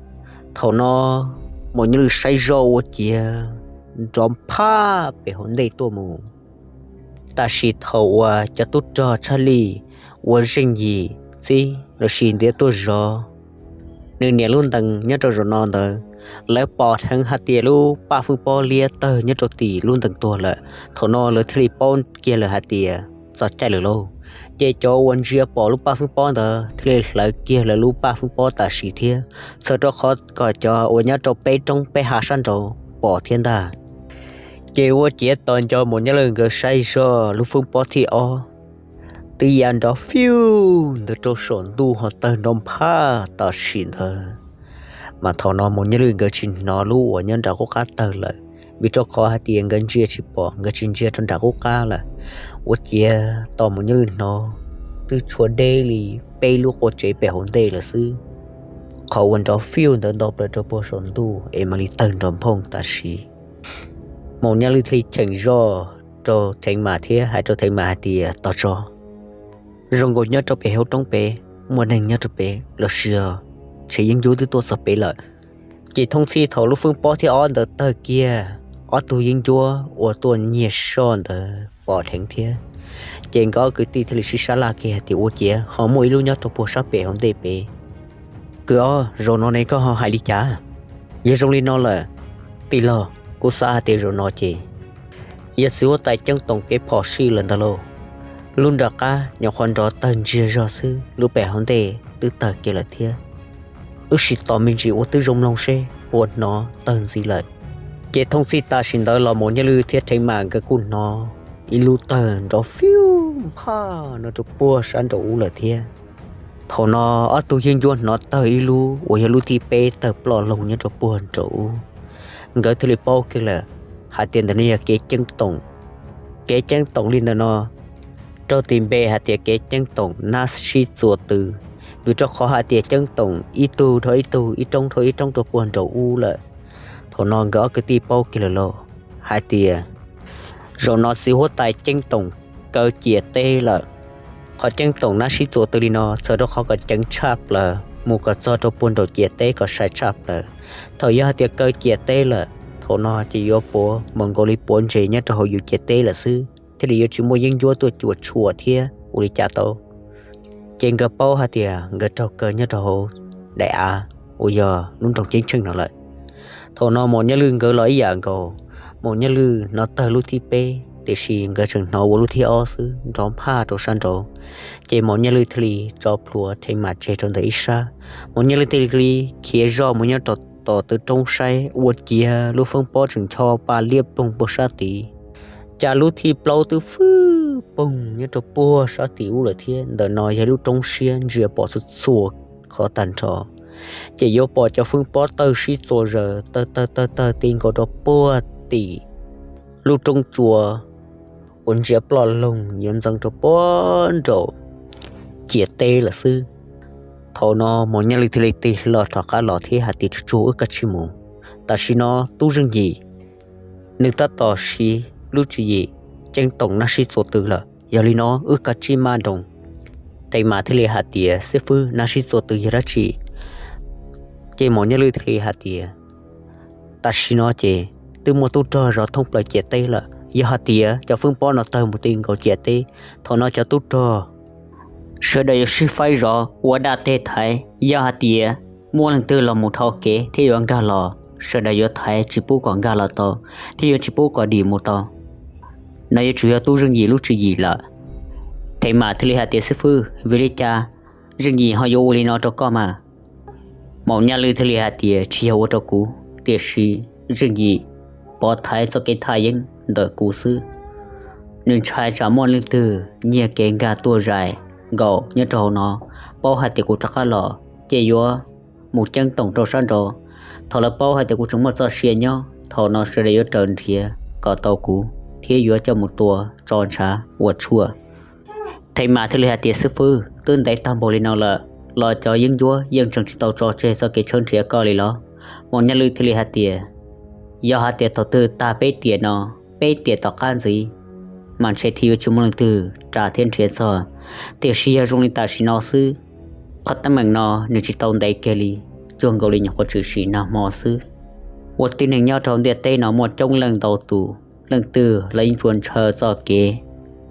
Thaum no Maum Nyiaj Lwj saib zoj ua ciav nrov nphaj pem hauv ntej tuaj mus. Tam sim thaum uas cov tub rog tshaj lij uas zeej yim txib lossis ntiav tuaj zov nws niam lub ntees nyob rau zaum no ntawd, lawv pom dheev hais tias lub paj fwb pob liab tawg nyob rau tim lub ntees tuag lawm. Thaum no lawv thiaj li paub kiag lawm hais tias txog caij lawm lauj. Ces cov uas ntsia pom lub paj fwb pob ntawd thiaj li hlawv kiag lawv lub paj fwb pob tam sim thiab, txhawm rau qhov kom cov uas nyob rau peb roob peb hav sab nraud pom thiab ntag. Ces ua ciav tos nco Maum Nyiaj Lwj nkawd saib zoj lub fwb pob thib ob twb ya nrov fiuj ntawd rau saum ntuj ho tawg nrov nphaj tam sim ntawd. Mas thaum no Maum Nyiaj Lwj nkawd tsis hnov lub uas nyob nram qub qab tawg lawm, vim rau qhov hais tias nkawd ntsia tsis pom, nkawd tsis ntsia rau nram qub qab lawm. Ua ciav tos Maum Nyiaj Lwj hnov twb tshuav deb li peb lub qua tsev pem hauv ntej lawm xwb. Qhov uas nrov fiuj ntawd nto plaws rau puag saum ntuj es mam li tawg nrov nphooj tam sim. Maum Nyiaj Lwj thiaj li cheem zoj rau Theev Mas thiab hais rau Theev Mas hais tias, Tos tso, zoo nkaus nyob rau pem hauv roob pem muaj neeg nyob rau pem lossis ntshe yeeb ncuab twb tuaj txog pem lawm. Ces thooj txhij thaum lub fwb pob thib ob ntawd tawg kiag, ob tug yeeb ncuab uas tuaj nyiag soj ntawd pom dheev thiab. Ces nkawd ob kwv tij thiaj li sib sab laj kiag hais tias, Ua ciav ho muaj ib lub nyob rau puag sab pem hauv ntej pem. Kwv ob, zaum no ne koj ho hais li cas? Yog zoo li no lawm, tij laug, kuv xav hais tias zaum no ces yog txiv huab tais Ceeb Toom kev phom sij lawm ntag lauj. Lub nram qab nyuam qhuav nrov tawg ntsiag zog xwb, lub pem hauv ntej twb tawg kiag lawm thiab. Wb sim tos me ntsis ua twb zoo mloog seb puas hnov tawg ntxiv lawm. Ces thooj txhij tam sim ntawd los Maum Nyiaj Lwj thiab Theev Mas nkawd kuj hnov ib lub tawg nrov fiuj nphaj no rau puag sab nraum ub lawm thiab. Thaum no ob tug yeeb ncuab hnov tawg ib lub uas yog lub thib peb tawg ploj loog nyob rau puag nraum ub. Nkawd thiaj li paub kiag lawm hais tias ntawm no yog kev Ceeb Toom. Kev Ceeb Toom li ntawm no raug tis npe hais tias kev Ceeb Toom nab sib txuas tw, vim rau qhov hais tias Ceeb Toom ib tug dhau ib tug, ib roob dhau ib roob rau puag nraum ub lawm. Thaum no nkawd ob kwv tij paub kiag lawm lauj, hais tias zaum no txiv huab tais Ceeb Toom kaw ciam teb lawm. Qhov Ceeb Toom nab sib txuas tw li no txhawm rau qhov kom ceev tshaj plaws mus kom txog rau puag nraum ciam teb kom sai tshaj plaws. Thaum yog hais tias kaw ciam teb lawm, thaum no ces yuav puav mus nkaus li puav ntses nyob rau hauv yus ciam teb lawm xwb, thiaj li yuav tsis muaj yeeb ncuab tuaj cuam tshuam thiab ua li cas tau. Ces nkawd paub hais tias nkawd raug kaw nyob rau hauv daim av uas yog lub nroog Ceeb Tsheej no lawm. Thaum no Maum Nyiaj Lwj nkawd los ib yam nkaus, Maum Nyiaj Lwj hnov tawg lub thib peb, tiam sis nkawd tseem hnov ua lub thib ob xwb nrov nphaj rau sab nraud. Ces Maum Nyiaj Lwj thiaj li tso plhuav Theev Mas tseg rau ntawm ib sab. Maum Nyiaj Lwj thiaj li khiav zoj mus nyob rau tom tw roob saib ua ciav lub fwb pob tseem ncho pa liab ploog puag sab tid. Cas lub thib plaub twb fwj poog nyob rau puag sab tim ub lawm thiab. Ntawm no yog lub roob siab ntsia pom txhua txhua qhov tag nrho. Ces yuav pom cov fwb pob tawg sib txuas zaws tawg tawg tawg tawg ti nkaus rau puag tim lub roob tsua uas ntsia ploj loog yuav ntxeev rau puag nraum ciam teb lawm xwb. Thaum no Maum Nyiaj Lwj thiaj li tig hlo rov qab los thiab hais tias, Tsuag tsuag, wb kav tsij mus. Tam sim no tub zeej yim nws tab tom siv lub tswv yim ceeb toom nab sib txuas tw lawm, yog li no wb kav tsij maj nroos. Thev Mas thiaj li hais tias, xib fwb, nab sib txuas tw yog dab tsi? Ces Maum Nyaj Lwj thiaj li hais tias, tam sim no ces twb muaj tub rog zov thoob plaws ciam teb lawm, yog hais tias cov fwj pob no tawg mus ti nkaus ciam teb, thaum no cov tub rog sawv daws yuav sib faib zov ua dab teg thaiv, yog hais tias muaj leej twg los mus dhau kev thiab yuav nkag los, sawv daws yuav thaiv tsis pub kom nkag los tau, thiab yuav tsis pub kom dim mus tau. No yuav tsum yog tub Zeej Yim lub tswv yim lawm. Thev Mas thiaj li hais tias, xib fwb, vim li cas Zeej Yim ho yuav ua li no rau koj mas? Maum Nyaj Lwj thiaj li hais tias, tsis yog ua rau kuv, tiam sis Zeej Yim pov thaiv txoj kev thaj yeeb ntawm kuv xwb. Nws ntshai tsam muaj leej twg nyiag kev nkag tuaj zais nkaus nyob rau hauv no, paub hais tias kuv rov qab los ces yuav mus ceeb toom rau sab nraud. Thaum lawv paub hais tias kuv tseem muaj txoj sia nyob, thaum no sawv daws yuav raws nrhiav kom tau kuv thiab yuav coj mus tua tso ntshav ua tshuaj. Thev Mas thiaj li hais tias, xib fwb, twb ntev tag npaum li no lawm los cov yeeb ncuab yeej tseem tsis tau tso tseg txoj kev tshawb nrhiav koj li los? Maum Nyaj Lwj thiaj li hais tias, yog hais tias thaum twg tag peb tiam no, peb tiam tom qab ntxiv, mas ntshe thiaj yuav tsis muaj leej twg ras thiab nrhiav txog. Tiam sis yog zoo li tam sim no xwb, qhov teeb meem no nws tsis tau ntev kiag li, cuag nkaus li nyuam qhuav tshwm sim nag hmo xwb. Ua tib neeg nyob rau ntiaj teb no muaj coob leej ntau tus, leej twg los yeej tsuas ntshaw txoj kev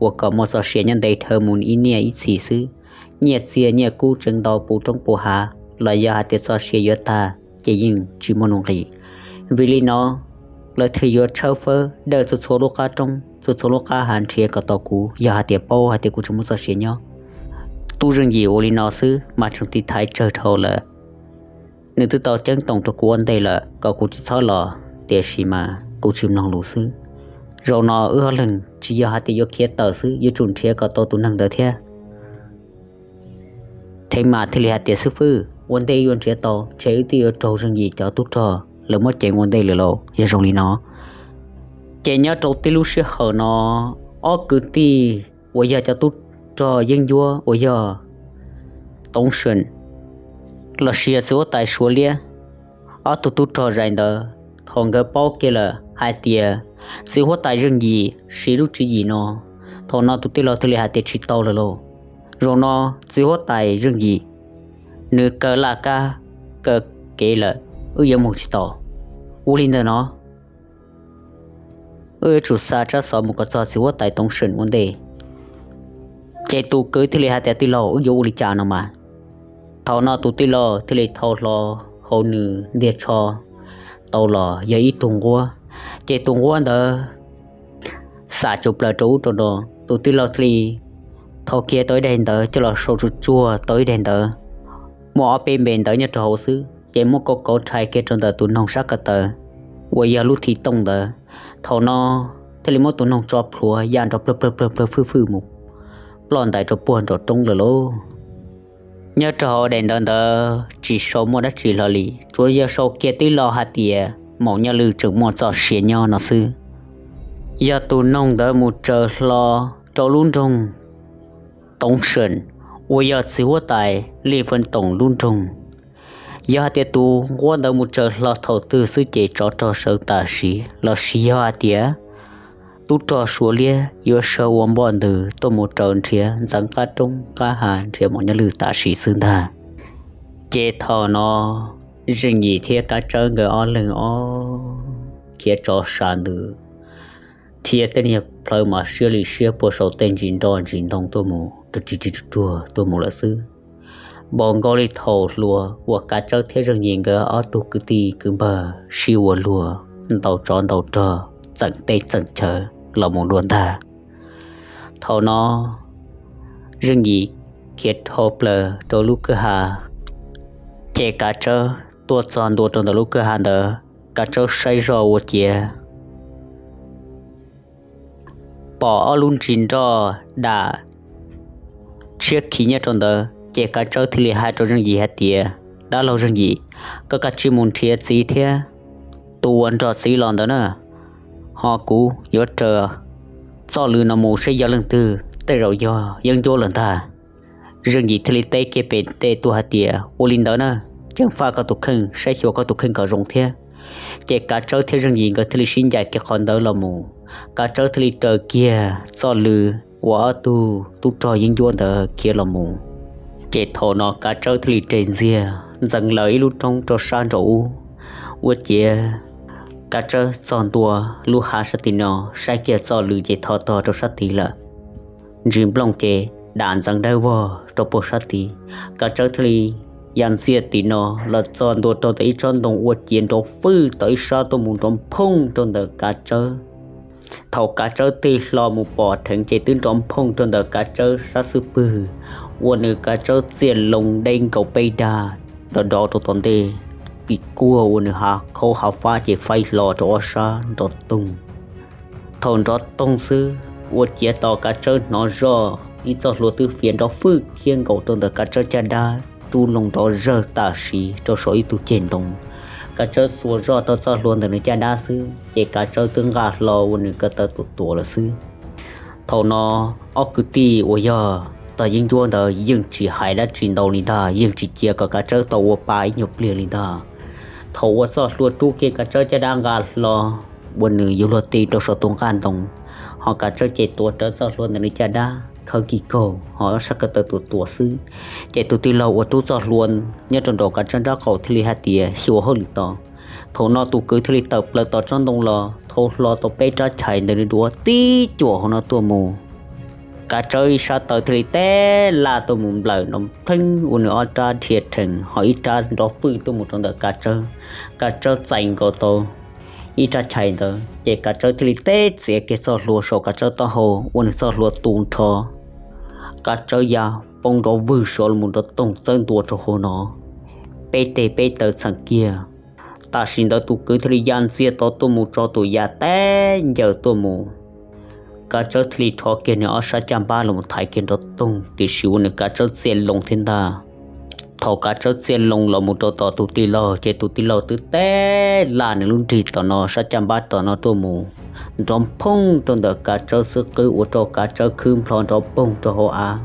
ua kom muaj txoj sia nyob ntev dhawv mus ib niaj ib txhis xwb. Nyiaj txiag nyiaj kub tseev ntau puv roob puv hav los yog hais tias txoj sia yuav tag ces yeej tsis muaj nuj nqis. Vim li no lawv thiaj yuav tshawb fawb dawj txhua txhua lub qab roob txhua txhua lub qab hav nrhiav kom tau kuv, yog hais tias paub hais tias kuv tseem muaj txoj sia nyob. Tub Zeej Yim ua li no xwb mas tseem tiv thaiv tsawg dhau lawm. Nws twb tau ceeb toom rau kuv ua ntej lawm kom kuv tsis txhob los, tiam sis mas kuv tsis mloog lus xwb. Zaum no wb ob leeg tsis yog hais tias yuav khiav tawm xwb, yuav tsum nrhiav kom tau tus neeg ntawd thiab. Thev Mas thiaj li hais tias, xib fwb, ua ntej yuav nrhiav tau ntshe wb twb yuav raug Zeej Yim cov tub rog lawv muab ceev ua ntej lawm lauj. Yog zoo li no ces nyob rau tib lub sij hawm no, ob kwv tij uas yog cov tub rog yeeb ncuab uas yog Toov Seem los sis yog txiv huab tais Suav Liab, ob tug tub rog zais ntawd, thaum nkawd paub kiag lawm hais tias txiv huab tais Zeej Yim siv lub tswv yim no, thaum no tus tij laug thiaj li hais tias, tsis tau lawm lauj. Zaum no txiv huab tais Zeej Yim nws kaw laj kab kaw kev lawm, wb yuav mus tsis tau. Ua li ntawd no wb yuav tsum xa tsab xov mus kom txog txiv huab tais Toov Seem ua ntej. Ces tus kwv thiaj li hais tias, tij laug, wb yuav ua li cas no mas? Thaum no tus tij laug thiaj li thau hlo hauv nws ntiag tsho tau los yog ib tug nquab. Ces tus nquab ntawd xam cuj plaws rau ub rau no, tus tij laug thiaj li thau kiag tau ib daim ntawv coj los sau tsuag tsuag tau ib daim ntawv muaj ob peb npe ntawv nyob rau hauv xwb, ces muab kauv kauv rhais kiag rau ntawm tus noog sab ko taw uas yog lub thim tooj ntawd. Thaum no thiaj li muab tus noog tso plhuav ya nrov plawg plawg plawg plawg fwj fwj mus ploj ntais rau puag nraum roob lawm lauj. Nyob rau hauv daim ntawv ntawd tsis sau muaj dab tsi hlo li, tsuas yog sau kiag tib lo hais tias Maum Nyaj Lwj tseem muaj txoj sia nyob no xwb. Yog tus noog ntawd mus tsaws hlo rau lub nroog Toov Seem uas yog txiv huab tais Lij Fee Toom lub nroog. Yog hais tias tus nquab ntawd mus tsaws hlo thaum twg xwb ces tsov rog sawv tam sim, los sis yog hais tias tub rog Suav Liab yuav sawv ua npoj ntws tuaj mus raws nrhiav ntxeev qab roob qab hav nrhiav Maum Nyaj Lwj tam sim xwb ntag. Ces thaum no Zeej Yim thiab Kav Tsawb nkawd ob leeg ob khiav tso sa ntws thiab tej niag plhawv mas siab li siab puag saum tej ntsis nroj ntsis ntoo tuaj mus, ruag ruag tuaj mus lawm xwb. Npaum nkaus li thaum hluas uas Kav Tsawb thiab Zeej Yim nkawd ob tug kwv tij kwv npawg sib ua luag ntaus tsov ntaus rog txeem teb txeem chaw los mus dua ntag. Thaum no Zeej Yim khiav dhau plaws rau lub kwj ha, ces Kav Tsawb tuaj txog ntua rau ntawm lub kwj ha ntawd, Kav Tsawb saib zoj ua ciav pom ob lub ntsis nroj dam tshiab khiv nyob rau ntawd, ces Kav Tsawb thiaj li hais rau Zeej Yim hais tias, dab laug Zeej Yim, koj kav tsij mus nrhiav txiv thiab tus uas nrog txiv los ntawd na, ho kuv yuav raws txoj lw no mus saib yog leej twg, tej zaum yog yeeb ncuab lawm ntag. Zeej Yim thiaj li teb kiag pem tej tuaj hais tias, ua li ntawd na, ceev faj koj tus kheej, saib xyuas koj tus kheej kom zoo thiab. Ces Kav Tsawb thiab Zeej Yim nkawd thiaj li sib ncaim kiag qhov ntawd los mus. Kav Tsawb thiaj li raws kiag txoj lw uas ob tug tub rog yeeb ncuab ntawd khiav los mus. Ces thaum no Kav Tsawb thiaj li res ntxiag ntxeev lawm ib lub roob rau sab nraum ub. Ua ciav Kav Tsawb txog ntua lub hav sab tim no, saib kiag txoj lw ces thov tog rau sab tid lawm. Ntsis nplooj ces dam ntxeev dawb vog rau puag sab tid. Kav Tsawb thiaj li ya ntxiag tim no los txog ntua rau ntawm ib tsob ntoo ua ciav nrov fwj tau ib sab tuaj mus nrov phooj rau ntawm Kav Tsawb. Thaum Kav Tsawb tig hlo mus pom dheev ces twb nrov phooj rau ntawm Kav Tsawb sab xub pwg, ua nws Kav Tsawb txiaj loo deb nkaus peb dag, dov dov rau tom ntej, kis kuag ua nws hav khaub hav fab ces faib hlo rau ob sab nrov toog. Thaum nrov toog xwb, ua ciav tos Kav Tsawb hnov zoj ib txoj hlua twb fiav nrov fwj khiab nkaus rau ntawm Kav Tsawb caj dab, rub loo nrov zawg tam sim rau saum ib tug ceg ntoo. Kav Tsawb xuas zoj tau txoj hlua ntawm nws caj dab xwb ces Kav Tsawb twb nqa hlo ua nws ko taw tuam tuam lawm xwb. Thaum no ob kwv tij uas yog tog yeeb ncuab ntawd yeej tsis hais dab tsi ntau li ntag, yeej tsis cia kom Kav Tsawb tau ua pa ib nyuag pliag li ntag. Thaum uas txoj hlua rub kiag Kav Tsawb caj dab nqa hlo, ua nws yuav luag ti rau saum tus nqaj ntoo, ho Kav Tsawb ces tuav rawv txoj hlua ntawm nws caj dab khawb kis kaug ho ob sab ko taw tuam tuam xwb. Ces tus tij laug uas rub txoj hlua nyob rau nraum Kav Tsawb nraub qaum thiaj li hais tias, xyuas hauj lwm tos. Thaum no tus kwv thiaj li tawm plaws tom tsob ntoo los thau hlo tau peb rab chais ntawm nws duav tib cuam hauv no tuaj mus. Kav Tsawb ib sab taw thiaj li teb laj tuaj mus nplawm nrov pheeb ua nws ob rab dhia rhees, ho ib rab nrov fwj tuaj mus rau ntawm Kav Tsawb. Kav Tsawb txais nkaus tau ib rab chais ntawd ces Kav Tsawb thiaj li teb txiav kiag txoj hlua saum Kav Tsawb taub hau ua nws txoj hlua tu nrho. Kav Tsawb ya poob nrov vwg sov los mus nrov toog txawb ntua rau hauv no, peb teg peb taw txheem kiag. Tam sim ntawd tus kwv thiaj li ya ntxiag tod tuaj mus tso tus yas teb ncaws tuaj mus. Kav Tsawb thiaj li rho kiag nws ob sab caj npab los mus thaiv kiag nrov toog, tiam sis ua nws Kav Tsawb txiaj loo thiab ntag. Thaum Kav Tsawb txiaj loo los mus rau tom tus tij laug ces tus tij laug twb teb laj nws lub nrig tom no sab caj npab tom no tuaj mus, nrov phooj rau ntawm Kav Tsawb xub qwb ua rau Kav Tsawb khwb nplho nrov poog rau hauv av,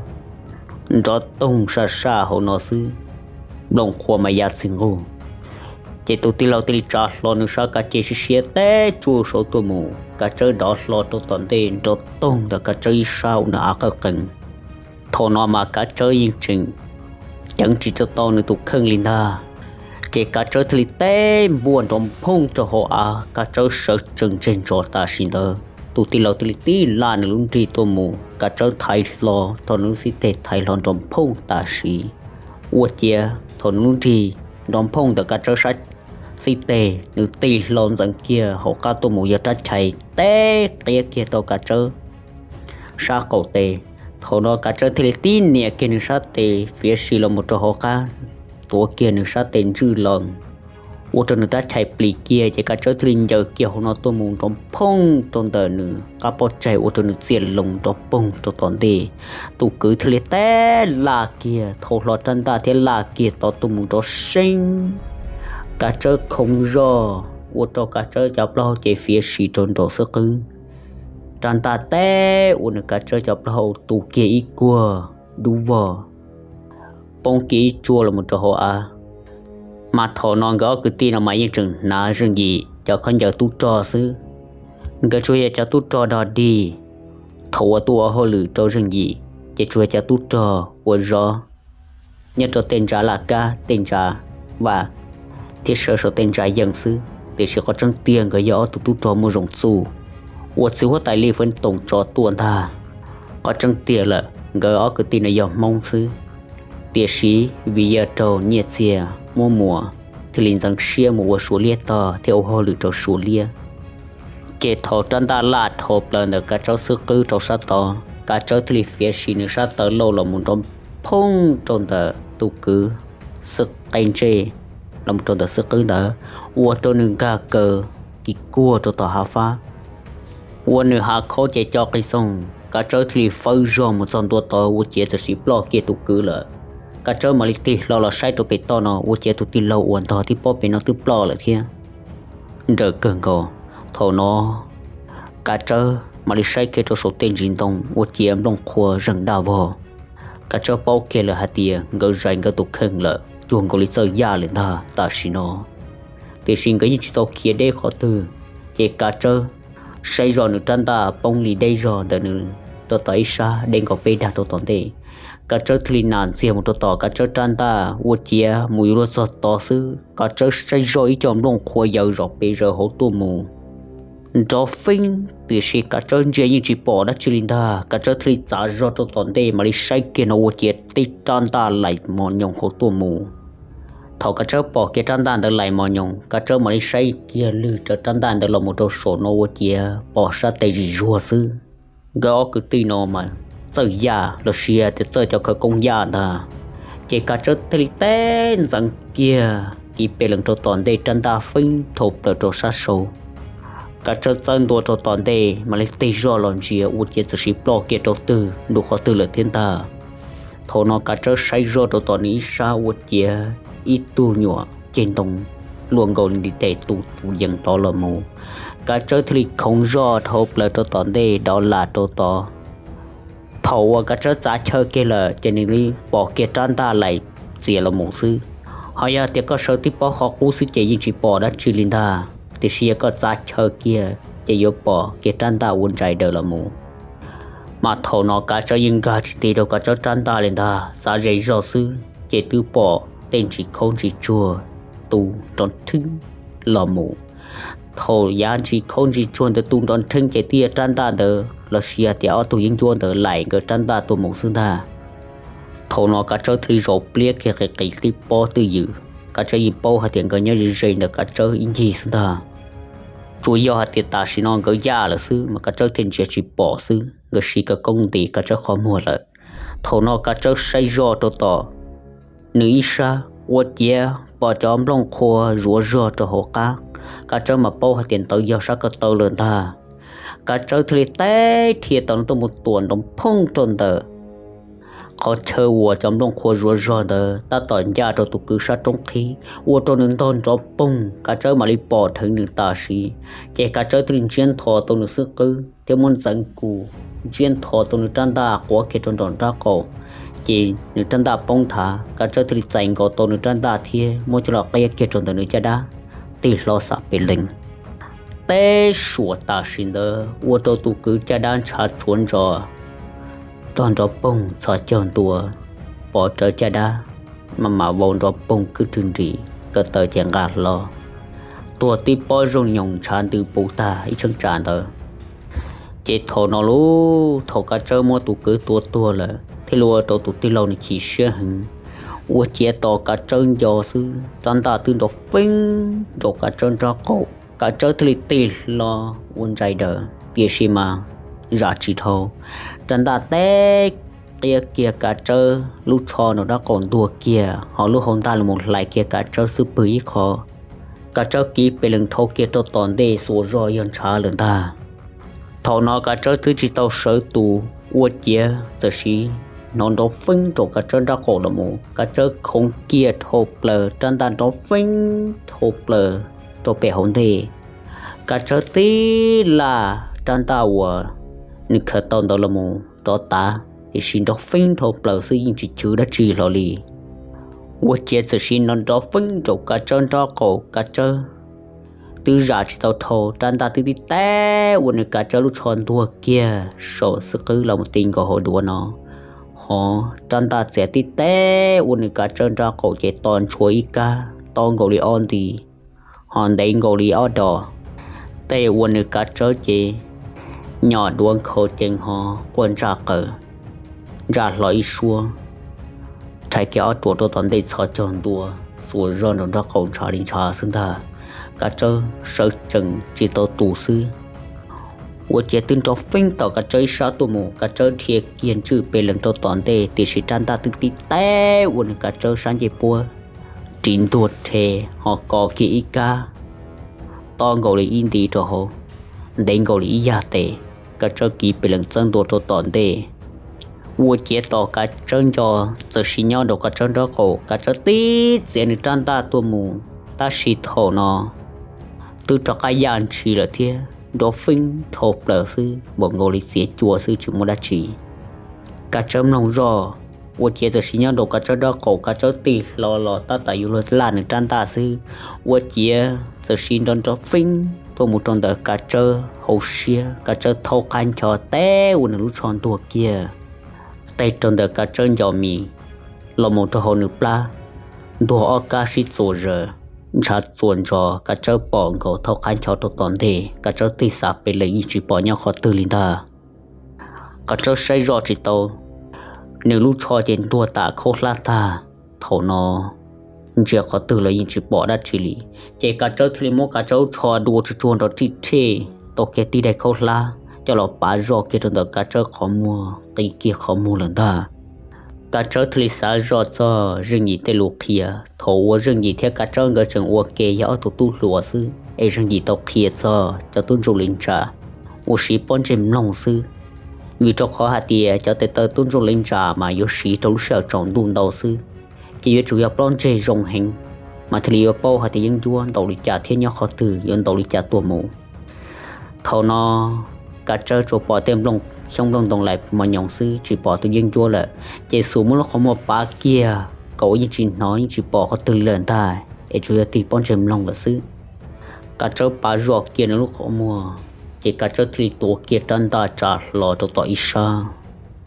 nrov toog saj saj hauv no xwb, nplooj qhuav mas ya txwg nquj. Ces tus tij laug thiaj li tsa hlo nws sab kav ce siab siab teb tsuj saud tuaj mus, Kav Tsawb dov hlo rau tom ntej nrov toog ntawm Kav Tsawb ib sab ua nws av qawj qees. Thaum no mas Kav Tsawb yeej tseem ceev tsis tau tau nws tus kheej li ntag, ces Kav Tsawb thiaj li teb npuaj nrov phooj rau hauv av, Kav Tsawb sawv tsees ntseg ntsos tam sim ntawd. Tus tij laug thiaj li tib laj nws lub nrig tuaj mus, Kav Tsawb thaiv hlo, rho nws lub xib teg thaiv hlo nrov phooj tam sim. Ua ciav thaum nws lub nrig nrov phooj ntawm Kav Tsawb sab xib teg, nws tig hlo ntxeev kiag hauv qab tuaj mus yog rab chais teb qiab kiag tau Kav Tsawb sab qaum tes. Thaum no Kav Tsawb thiaj li tib nias kiag nws sab tes fiav si los mus rau hauv qab, tuav kiag nws sab tes ntswj los, ua rau nws rab chais plis kiag, ces Kav Tsawb thiaj li ncaws kiag hauv no tuaj mus nrov phooj rau ntawm nws qab pob tsaig ua rau nws txiaj loo nrov poog rau tom ntej. Tus kwv thiaj li teb laj kiag thau hlo rab ntaj thiab laj kiag tod tuaj mus nrov seeb. Kav Tsawb khoov zog ua rau Kav Tsawb cov plaub hau ces fiav si rau nraum xub qwb. Rab ntaj teb ua nws Kav Tsawb cov plaub hau tu kiag ib kuag dub vog, poob kiag ib tsuag los mus rau hauv av. Mas thaum no nkawd ob kwv tij no mas yeej tseem hnav Zeej Yim cov khaub ncaws tub rog xwb. Nkawd tsuas yog cov tub rog dog dig, thaum uas tuaj ua hauj lwm rau Zeej Yim ces tsuas yog cov tub rog ua zov nyob rau tej ntsa laj kab, tej ntsa vaj, thiab sawv saum tej ntsa yees xwb, tiam sis qhov tseeb tiag nkawd yog ob tug tub rog muaj zoo txuj, ua txwv huab tais Li Feeb Toom tso tuaj ntag. Qhov tseeb tiag lawm nkawd ob kwv tij no yog Hmoob xwb, tiam sis vim yog raug nyiaj txiag muab muas, thiaj li ntxeev siab mus ua Suav liab tog thiab ua hauj lwm rau Suav liab. Ces thaum rab ntaj laj dhau plaws ntawm Kav Tsawb xub qwb rau sab tod, Kav Tsawb thiaj li fiav si nws sab taw lauj los mus nrov phooj rau ntawm tus kwv xwb qe ntsej los mus rau ntawm xub qwb ntawd, ua rau nws nkag kaws kis kuag rau tom hav fab, ua nws hav khaub ces co qis xoog. Kav Tsawb thiaj li fawb zog mus txog ntua tod ua ciav txawm sim ploj kiag tus kwv lawm. Kav Tsawb mam li tig hlo los saib rau pem toj no ua ciav tus tij laug uas ntog tib pob pem no twb ploj lawm thiab. Nrawm kawg nkaus. Thaum no Kav Tsawb mam li saib kiag rau saum tej ntsis ntoo ua ciav nplooj qhuav zeeg daj vog. Kav Tsawb paub kiag lawm hais tias nkawd zais nkawd tus kheej lawm, cuag nkaus li txawj yaj lawm ntag tam sim no. Tiam sis nkawd yeej tsis tau khiav deb qhov twg, ces Kav Tsawb saib zoj nws rab ntaj poob li deb zog ntawm nws rau tom ib sab deb nkaus peb dag rau tom ntej. Kav Tsawb thiaj li nas ntxiag mus rau tom Kav Tsawb rab ntaj ua ciav mus yuav luag txog tod xwb, Kav Tsawb saib zoj ib co nplooj qhuav yawm zom pes zaws hauv tuaj mus nrov feeb, tiam sis Kav Tsawb ntsia yeej tsis pom dab tsi li ntag. Kav Tsawb thiaj li txav zog rau tom ntej mam li saib kiag no ua ciav tib rab ntaj laim mos nyoos hauv tuaj mus. Thaum Kav Tsawb pom kiag rab ntaj ntawd laim mos nyoos, Kav Tsawb mam li saib kiag lwg rawv rab ntaj ntawd los mus rau saum no ua ciav pom sab tes zim zuag xwb. Nkawd ob kwv tij no mas txawj yaj los sis tias txawj cov khawv koob yaj ntag. Ces Kav Tsawb thiaj li teb ntxeev kiag kiv pes lees rau tom ntej rab ntaj feeb dhau plaws rau sab saud. Kav Tsawb txawb ntua rau tom ntej mam li tig zog los ntsia ua ciav txawm siv ploj kiag rau twg ntu qhov twg lawm thiab ntag. Thaum no Kav Tsawb saib zoj rau tom nws ib sab ua ciav ib tug nyuam ceg ntoo luaj nkaus li ntiv tes tu tus yees tod los mus. Kav Tsawb thiaj li khoov zoj dhau plaws rau tom ntej dov lam rau tod. Thaum uas Kav Tsawb txav chaw kiag lawm ces nws li pom kiag rab ntaj laim txias los mus xwb. Ho yog tias koj sawv tib pob qhov qub xwb ces yeej tsis pom dab tsi li ntag, tiam sis yog koj txav chaw kiag ces yuav pom kiag rab ntaj ua ntsais daws los mus. Mas thaum no Kav Tsawb yeej nkag tsis tig rau Kav Tsawb rab ntaj li ntag, txav ze zog xwb ces twb pom tej ntsis khaub ntsis tsuag tu nrov nrheeb los mus. Thaum yav ntsis khaub ntsis tsuag ntawd tu nrov nrheeb ces twb yog rab ntaj ntawd los sis tias ob tug yeeb ncuab ntawd laim nkawd rab ntaj tuaj mus xwb ntag. Thaum no Kav Tsawb thiaj li zaum pliab kiag qis qis tib pob twj ywm, Kav Tsawb yeej paub hais tias nkawd nyob ze ze ntawm Kav Tsawb ib ncig xwb ntag. Tsuas yog hais tias tam sim no nkawd yaj lawm xwb mas Kav Tsawb thiaj ntsia tsis pom xwb, nkawd siv khawv koob ntim Kav Tsawb qhov muag lawm. Thaum no Kav Tsawb saib zoj rau tom nws ib sab ua ciav pom cov nplooj qhuav zuav zog rau hauv qab. Kav Tsawb mas paub hais tias ntawd yog sab ko taw lawm ntag. Kav Tsawb thiaj li teb rhia tau nws tuaj mus tuam nrov phooj rau ntawm qhov chaw uas cov nplooj qhuav zuav zog ntawd tab tom ncaj rau tus kwv sab roob qhib, ua rau nws ntog nrov poog, Kav Tsawb mam li pom dheev nws tam sim. Ces Kav Tsawb thiaj li ntsiab ntho tau nws xub qwb thiab muab ntxeev kus ntsiab ntho tau nws rab ntaj quav kiag rau nraum nraub qaum. Ces nws rab ntaj poob nthav, Kav Tsawb thiaj li txais nkaus tau nws rab ntaj thiab muab coj los qiab kiag rau ntawm nws caj dab, tig hlo xam pes lees. Teb suas tam sim ntawd ua rau tus kwv caj dab ntshav txhuav ntsos, tog nrov poog txhos caug ntua, pov rawv caj dab, maj mam vau nrov poog khwb rwg nris, ko taw ces nqa hlo, tuag tib pob zooj nyoos ntshav ntws puv tag ib cheeb tsam ntawd. Ces thaum no lauj, thaum Kav Tsawb muab tus kwv tua tuag lawm thiaj li ua rau tus tij laug nws chim siab heev. Ua ciav tos Kav Tsawb nco xwb, rab ntaj twb nrov feeb nraum Kav Tsawb nraub qaum, Kav Tsawb thiaj li tig hlo ua ntsais daws, tiam sis mas zam tsis dhau, rab ntaj teb qiab kiag Kav Tsawb lub tsho nraum nraub qaum ntuag kiag, ho lub hau ntaj los mus hlais kiag Kav Tsawb xub pwg ib qho. Kav Tsawb kiv pes lees dhau kiag rau tom ntej xuas zog yog ntshav lawm ntag. Thaum no Kav Tsawb twb tsis tau sawv tus, ua ciav txawm siv hnov nrov feeb rau Kav Tsawb nraub qaum los mus, Kav Tsawb khoov kiag dhau plaws, rab ntaj nrov feeb dhau plaws rau pem hauv ntej. Kav Tsawb tib laj rab ntaj uas nws khaws tau ntawd los mus rov tav, tiam sis nrov feeb dhau plaws xwb yeej tsis chwv dab tsi hlo li. Ua ciav txawm siv nrov nrov feeb nraum Kav Tsawb nraub qaum, Kav Tsawb twb zam tsis tau dhau, rab ntaj twb tib teb ua nws Kav Tsawb lub tsho ntuag kiag saum xub qwb los mus ti nkaus hauv duav no. Hos rab ntaj txiav tib teb ua nws Kav Tsawb nraub qaum ces to ntshua ib kab, tob nkaus li ob nti, ho ntev nkaus li ob dos. Tej ua nws Kav Tsawb ces nyom duav nkhaus cees ho quaj ntsaj qaws, ntsaj hlo ib suab, rhais kiag ob ruam rau tom ntej txhos caug ntua, xuas zog nraum nraub qaum ntshav li ntshav xwb ntag. Kav Tsawb sawv tsees tsis tau tus xwb. Ua ciav twb nrov feeb tom Kav Tsawb ib sab tuaj mus, Kav Tsawb dhia kiag ntswj pes lees rau tom ntej, tiam sis rab ntaj twb tib teb ua nws Kav Tsawb sab ncej puab ris ntuag rhe, ho kos kiag ib kab, tob nkaus li ib nti rau hauv, ntev nkaus li ib yag tes. Kav Tsawb kiv pes lees txawb ntua rau tom ntej. Ua ciav tos Kav Tsawb nco, txawm siv nyob nraum Kav Tsawb nraub qaum, Kav Tsawb tib txiav nws rab ntaj tuaj mus, tab sis thaum no twb rov qab yaj ntshis lawm thiab, nrov feeb dhau plaws xwb, npaum nkaus li txiav cua xwb tsis muaj dab tsi. Kav Tsawb mloog zoj, ua ciav txawm siv nyob nraum Kav Tsawb nraub qaum, Kav Tsawb tig hlo los tab tom yuav luag laj nws rab ntaj xwb, ua ciav txawm siv nrov nrov feeb tuaj mus rau ntawm Kav Tsawb hauv siab, Kav Tsawb thaub qab ncho teb ua nws lub tsho ntuag kiag, teg rau ntawm Kav Tsawb ncos mis, los mus rau hauv nws plab, ntuag ob kab sib txuas zaws, ntshav txuas ntsos, Kav Tsawb pom nkaus thaub qab ncho rau tom ntej, Kav Tsawb tig xav pem lawm yeej tsis pom nyob qhov twg li ntag. Kav Tsawb saib zoj tsis tau, nws lub tsho ces ntuag tas khaub hlab tag. Thaum no ntsia qhov twg los yeej tsis pom dab tsi li, ces Kav Tsawb thiaj li muab Kav Tsawb lub tsho dua tsuag tsuag nrov rij rhej, tau kiag tib daim khaub hlab coj los pav zoj kiag rau ntawm Kav Tsawb qhov muag, qi kiag qhov muag lawm ntag. Kav Tsawb thiaj li xav zoj txog Zeej Yim tej lus qhia thaum uas Zeej Yim thiab Kav Tsawb nkawd tseem ua ke yog ob tug tub hluas xwb, es Zeej Yim tau qhia txog cov tub ntsuj li ntsa uas siv pob ntseg mloog xwb, vim rau qhov hais tias cov tes taw tub ntsuj li ntsa mas yuav siv rau lub sij hawm tsaus ntuj ntau xwb, ces yuav tsum yog pob ntseg zoo heev, mas thiaj li yuav paub hais tias yeeb ncuab ntaus li cas thiab nyob qhov twg yuav ntaus li cas tuaj mus. Thaum no Kav Tsawb tsuas pom tej nplooj xyoob nplooj ntoo lais mos nyoos xwb, tsis pom tus yeeb ncuab lawm, ces xub muab lub qhov muag pav kiag kom ua yeej tsis hnov yeej tsis pom qhov twg li lawm ntag, es tsuas yog tig pob ntseg mloog lawm xwb. Kav Tsawb pav zoj kiag nws lub qhov muag, ces Kav Tsawb thiaj li tuav kiag rab ntaj tsa hlo rau tom ib sab,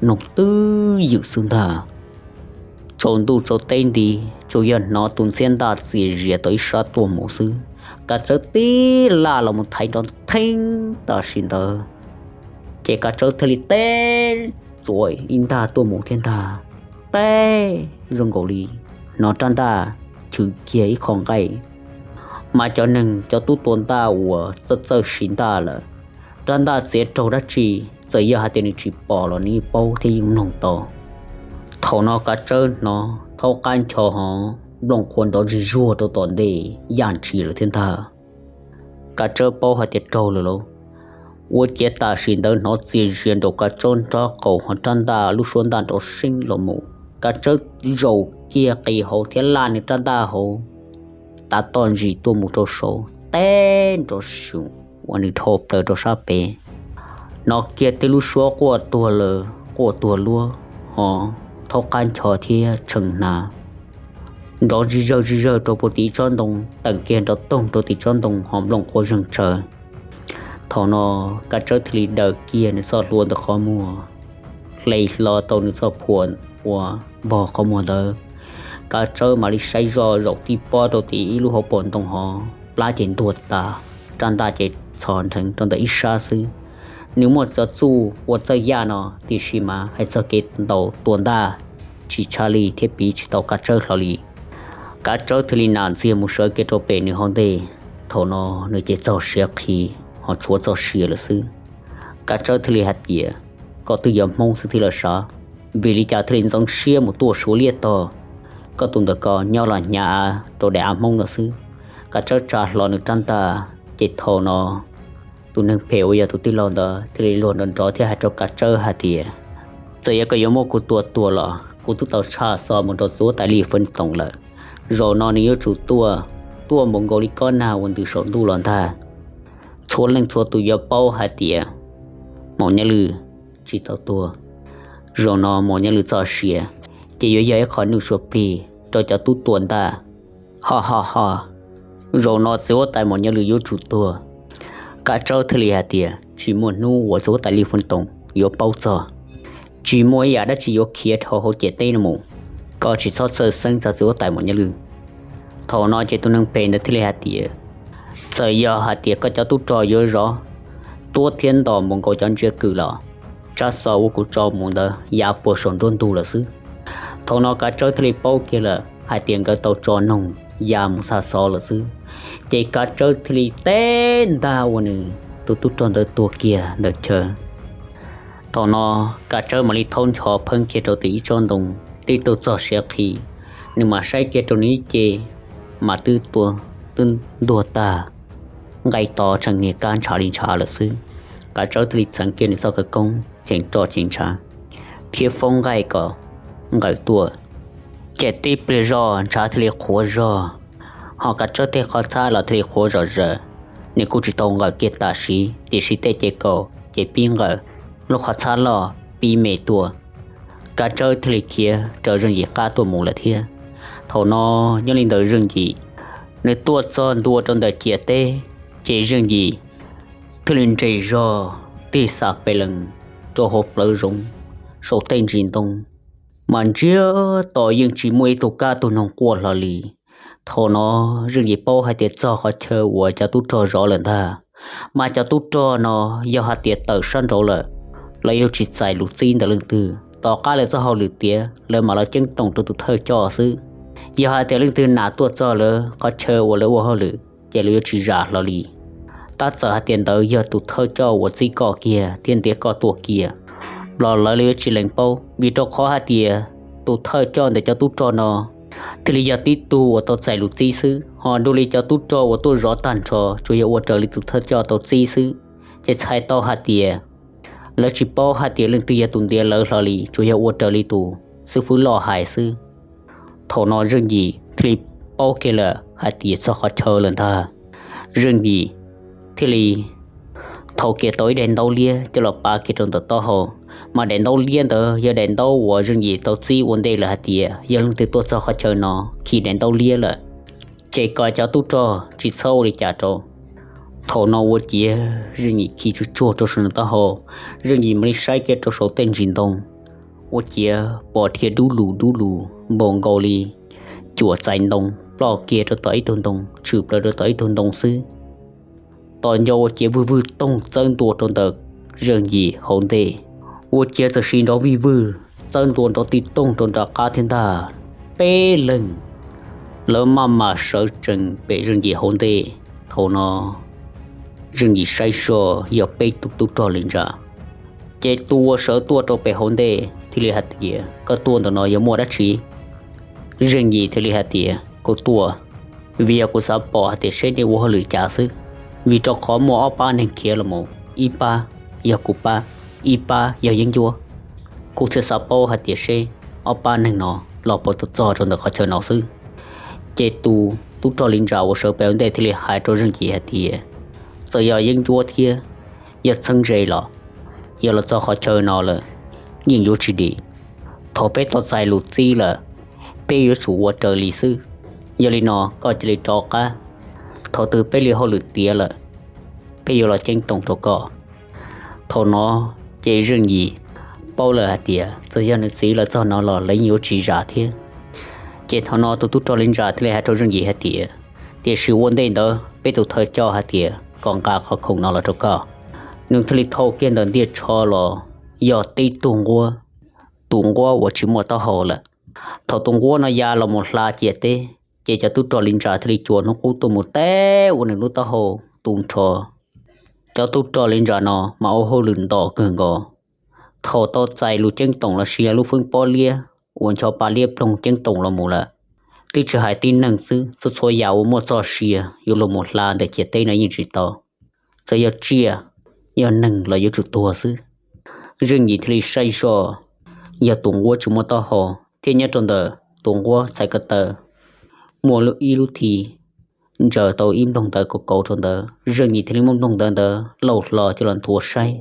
mloog twj ywm xwb ntag. Tsaus ntuj tsaus teb nti, tsuas yog hnov tus ntxhiab ntaj txias zias tom ib sab tuaj mus xwb. Kav Tsawb tib laj los mus thaiv nrov ntheeb tam sim ntawd, ces Kav Tsawb thiaj li teb tsuav ib ntaj tuaj mus thiab ntag. Teb zoo nkaus li hnov rab ntaj chwv kiag ib qho nqaij, mas cov neeg cov tub tua ntaj uas txawj txawj siv ntaj lawm, rab ntaj txiav raug dab tsi, txawm yog hais tias nws tsis pom los nws yeej paub thiab yeej mloog tau. Thaum no Kav Tsawb hnov thaub qab ncho hov nplooj qhuav nrov zig zuag rau tom ntej yaj ntshis lawm thiab ntag. Kav Tsawb paub hais tias raug lawm lauj. Ua ciav tam sim ntawd hnov txias zias nraum Kav Tsawb nraub qaum hov rab ntaj lub suab ntaj nrov seeb los mus. Kav Tsawb zaum kiag qis hauv thiab laj nws rab ntaj hauv tav toj ntsis tuaj mus rau saud, teb nrov xyuv uas nws dhau plaws rau sab pem. Hnov kiag tej lub suab quaj tuag lawm quaj tuag luab, hov thaub qab ncho thiab tshee hnav nrov zig zawg zig zawg rau puag tim ib tsob ntoo, teem kiag nrov toog rau tim tsob ntoo hov nplooj qhuav zeeg tsawv. Thaum no Kav Tsawb thiaj li daws kiag nws txoj hlua ntawm qhov muag, hle hlo tau nws txoj phuam uas npog qhov muag ntawd. Kav Tsawb mam li saib zoj zaum tib pob rau tim ib lub hauv paus ntoo hov, plab ces ntuag tas, rab ntaj ces txhos nrheev rau ntawm ib sab xwb. Nws muaj cov txuj ua txawj yaj no tiam sis mas hais txog kev ntaus tua ntaj tsis tshaj li thiab piv tsis tau Kav Tsawb hlo li. Kav Tsawb thiaj li nam ntxiag mus sawv kiag rau pem nws hauv ntej. Thaum no nws ces txog siav qhi, ho tshuav txoj sia lawm xwb. Kav Tsawb thiaj li hais tias, koj twb yog Hmoob xwb thiab los sav, vim li cas thiaj li ntxeev siab mus tuaj Suav liab tog? Koj tus ntawm ko nyob los hnyav av rau daim av Hmoob no xwb. Kav Tsawb tsa hlo nws rab ntaj, ces thaum no tus neeg phem uas yog tus tij laug ntawd thiaj li luag nrov nrov thiab hais rau Kav Tsawb hais tias, txawm yog koj yuav muab kuv tua tuag los kuv twb tau tshaj xov mus rau txiv huab tais Lis Feeb Toom lawm. Zaum no nws yuav tsum tuaj, tuaj npaum nkaus li kob nag uas ntws saum ntuj los ntag. Txhua leej txhua tus yuav paub hais tias Maum Nyob Lwm tsis tau tuag. Zaum no Maum Nyob Lwm txoj sia ces yuav yog ib qho nuj sua plig rau cov tub tua ntaj. Ho ho ho, zaum no txiv huab tais Maum Nyob Lwm yuav tsum tuag. Kav Tsawb thiaj li hais tias, tsis muaj hnub uas txiv huab tais Lis Feeb Toom yuav paub txog. Tsis muaj ib yam dab tsi yuav khiav dhau hauv ciam teb no mus. Koj tsis txhob txhawj xeeb txog txiv huab tais Maum Nyob Lwm. Thaum no ces tus neeg phem ntawd thiaj li hais tias, txawm yog hais tias koj cov tub rog yuav zov tuab thiab ntos npaum nkaus cov ntsia kws los tsab xov uas kuv tso mus ntawd ya puag saum nruab ntug lawm xwb. Thaum no Kav Tsawb thiaj li paub kiag lawm hais tias nkawd tau tso noog ya mus xa xov lawm xwb. Ces Kav Tsawb thiaj li teb ntaj ua nws tus tub rog ntawd tuag kiag ntawm chaw. Thaum no Kav Tsawb mam li thaub ncho pheeb kiag rau tim ib tsob ntoo, tib tug txog siav qhi, nws mam saib kiag rau nws ib ce, mas twb tua, twb ntuag tag, nqaij to tseem niag kab ntshav li ntshav lawm xwb. Kav Tsawb thiaj li txheev kiag nws txoj khawv koob cheem roj cheem ntshav thiab foob nqaij kom nqawm tuaj. Ces tib pliag zoj ntshav thiaj li qhuav zog, ho Kav Tsawb tej qhov txhab los thiaj li qhuav zom zaws. Nws kuj tsis tau nqawm kiag tam sim, tiam sis tej ces kaum ces pib nqawm, lub qhov txhab loj pib me tuaj. Kav Tsawb thiaj li khiav raws Zeej Yim qab tuaj mus lawm thiab. Thaum no nyob li ntawd Zeej Yim, nws tuaj txog ntua rau ntawm ciam teb, Ces Zeej Yim thiaj li nres zog tig xav pes lees rau hauv plawv zoov saum tej ntsis ntoo, mas ntsiag to yeej tsis muaj ib tug kab tug noog quaj hlo li. Thaum no Zeej Yim paub hais tias txog qhov chaw uas cov tub rog zov lawm ntag, mas cov tub rog no yog hais tias tawm sab nraud lawm, lawv yuav tsis txais lus txib ntawm leej twg. Tom qab lawv txoj hauj lwm tiav lawv mam los ceeb toom rau tus thawj coj xwb. Yog hais tias leej twg nam tuaj txog lawv qhov chaw uas lawv ua hauj lwm ces lawv yuav tsis zam hlo li. Tab txawm hais tias ntawd yog tus thawj coj uas txib koj kiag thiab ntiab koj tuaj kiag los lawv yuav tsis lees paub, vim rau qhov hais tias tus thawj coj ntawm cov tub rog no thiaj li yog tib tug uas tau txais lus txib xwb, ho dua li cov tub rog uas tuaj zov tag nrho tsuas yog ua raws li tus thawj coj tau txib xwb. Ces txhais tau hais tias lawv tsis paub hais tias leej twg yog tus ntiav lawv hlo li, tsuas yog ua raws li tus xib fwb loj hais xwb. Thaum no Zeej Yim thiaj li paub kiag lawm hais tias txog qhov chaw lawm ntag. Zeej Yim thiaj li thau kiag tau ib daim ntaub liab coj los pav kiag rau ntawm taub hau, mas daim ntaub liab ntawd yog daim ntaub uas Zeej Yim tau txib ua ntej lawm hais tias yog leej twg tuaj txog qhov chaw no khi daim ntaub liab lawm, ces kom cov tub rog tsis txhob ua li cas rau. Thaum no ua ciav Zeej Yim khi tsuj tsuag rau saum nws taub hau, Zeej Yim mam li saib kiag rau saum tej ntsis ntoo, ua ciav pom dhia dub lus dub lus npaum nkaus li cuam txais ntoo ploj kiag rau tom ib tug ntoo, tshwm plaws rau tom ib tug ntoo xwb. Tom ncauj ua ciav vwj vwj toog txawb ntua rau ntawm Zeej Yim hauv ntej, ua ciav txawm siv nrov vij vwj txawb ntua nrov tij toog rau nram qab thiab ntag. Peb leeg lawv maj mam sawv tsees pem Zeej Yim hauv ntej. Thaum no Zeej Yim saib zoj yog peb tus tub rog li ntsa. Ces tus uas sawv tuaj rau pem hauv ntej thiaj li hais tias, koj tuaj ntawm no yog muaj dab tsi? Zeej Yim thiaj li hais tias, kuv tuaj vim yog kuv xav pom hais tias seb nej ua hauj lwm cas xwb, vim rau qhov muaj ob pab neeg khiav los mus, ib pab yog kuv pab, ib pab yog yeeb ncuab. Kuv thiaj xav paub hais tias seb ob pab neeg no los puas tau txog rau ntawm qhov chaw no xwb. Ces tus tub rog li ntsa uas sawv pem hauv ntej thiaj li hais rau Zeej Yim hais tias, txawm yog yeeb ncuab thiab yog txheeb ze los yog los txog qhov chaw no lawm yeej yuav tsis dim. Thaum peb tau txais lus txib lawm, peb yuav tsum ua raws li xwb. Yog li no koj cia li rov qab, thaum twg peb li hauj lwm tiav lawm, peb yuav los ceeb toom rau koj. Thaum no ces Zeej Yim paub lawm hais tias txawm yog nws txiv lawv txog no los lawv yeej yuav tsis zam thiab. Ces thaum no tus tub rog li ntsa thiaj li hais rau Zeej Yim hais tias, tiam sis ua ntej ntawd peb tus thawj coj hais tias kom nqa qhov khoom no los rau koj. Nws thiaj li thau kiag ntawm ntiaj tsho los yog tib tug nquab, tus nquab uas tsis muaj taub hau lawm. Thaum tus nquab no ya los mus hla ciam teb, ces cov tub rog li ntsa thiaj li cuam hnub qub tuaj mus teb ua nws lub taub hau tu nrho. Cov tub rog li ntsa no mas ua hauj lwm ntom kawg nkaus. Thaum tau txais lus ceeb toom los sis yog lub feeb pob liab uas ncho pa liab ploog ceeb toom los mus lawm, twb tsis hais tib neeg xwb, txhua txhua yam uas muaj txoj sia yuav luag mus hla ntawm ciam teb no yeej tsis tau. Txawm yog tsiaj, yog neeg los yuav tsum tuag xwb. Zeej Yim thiaj li saib zoj yog tus nquab tsis muaj taub hau thiab nyob rau ntawm tus nquab txhais ko taw muaj ib lub thi ntsaws tau ib nplooj ntawv kauv kauv rau ntawd. Zeej Yim thiaj li muab nplooj ntawv ntawd lauj hlo coj los nthuav saib.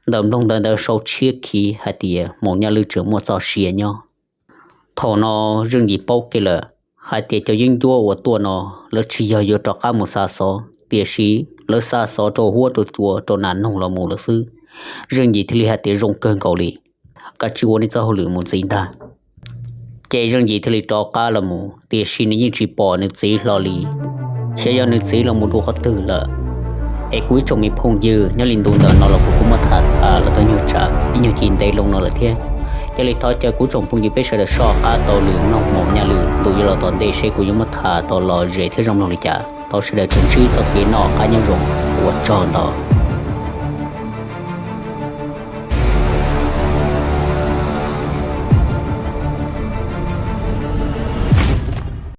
Ntawm nplooj ntawv ntawd sau tshiab khiv hais tias Maum Nyaj Lwj tseem muaj txoj sia nyob. Thaum no Zeej Yim paub kiag lawm hais tias cov yeeb ncuab uas tuaj no lawv tsis yog yuav rov qab mus xa xov, tiam sis lawv xa xov rau huab rau cua rau nas noog los mus lawm xwb. Zeej Yim thiaj li hais tias zoo kawg nkaus li, kav tsij ua nej txoj hauj lwm mus ntxiv ntag. Ces Zeej Yim thiaj li rov qab los mus, tiam sis nws yeej tsis pom nws txiv hlo li. Xyov yog nws txiv los mus dua qhov twg lawm. Es kuv ib tsoom me phooj ywg, nyob li ntu ntawm no los kuv kuj muab tham tham los tau nyuag tsawg ib nyuag ci ntev loo no lawm thiab. Cia li thov caw kuv tsoom phooj ywg peb sawv daws soj qab tau lwm mloog Maum Nyaj Lwj ntu yuav los tom ntej seb kuv yuav muab tham tau lom zem thiab zoo mloog li cas. Thov sawv daws tsuas ntsib txoj kev noj qab nyob zoo, ua tsaug ntau.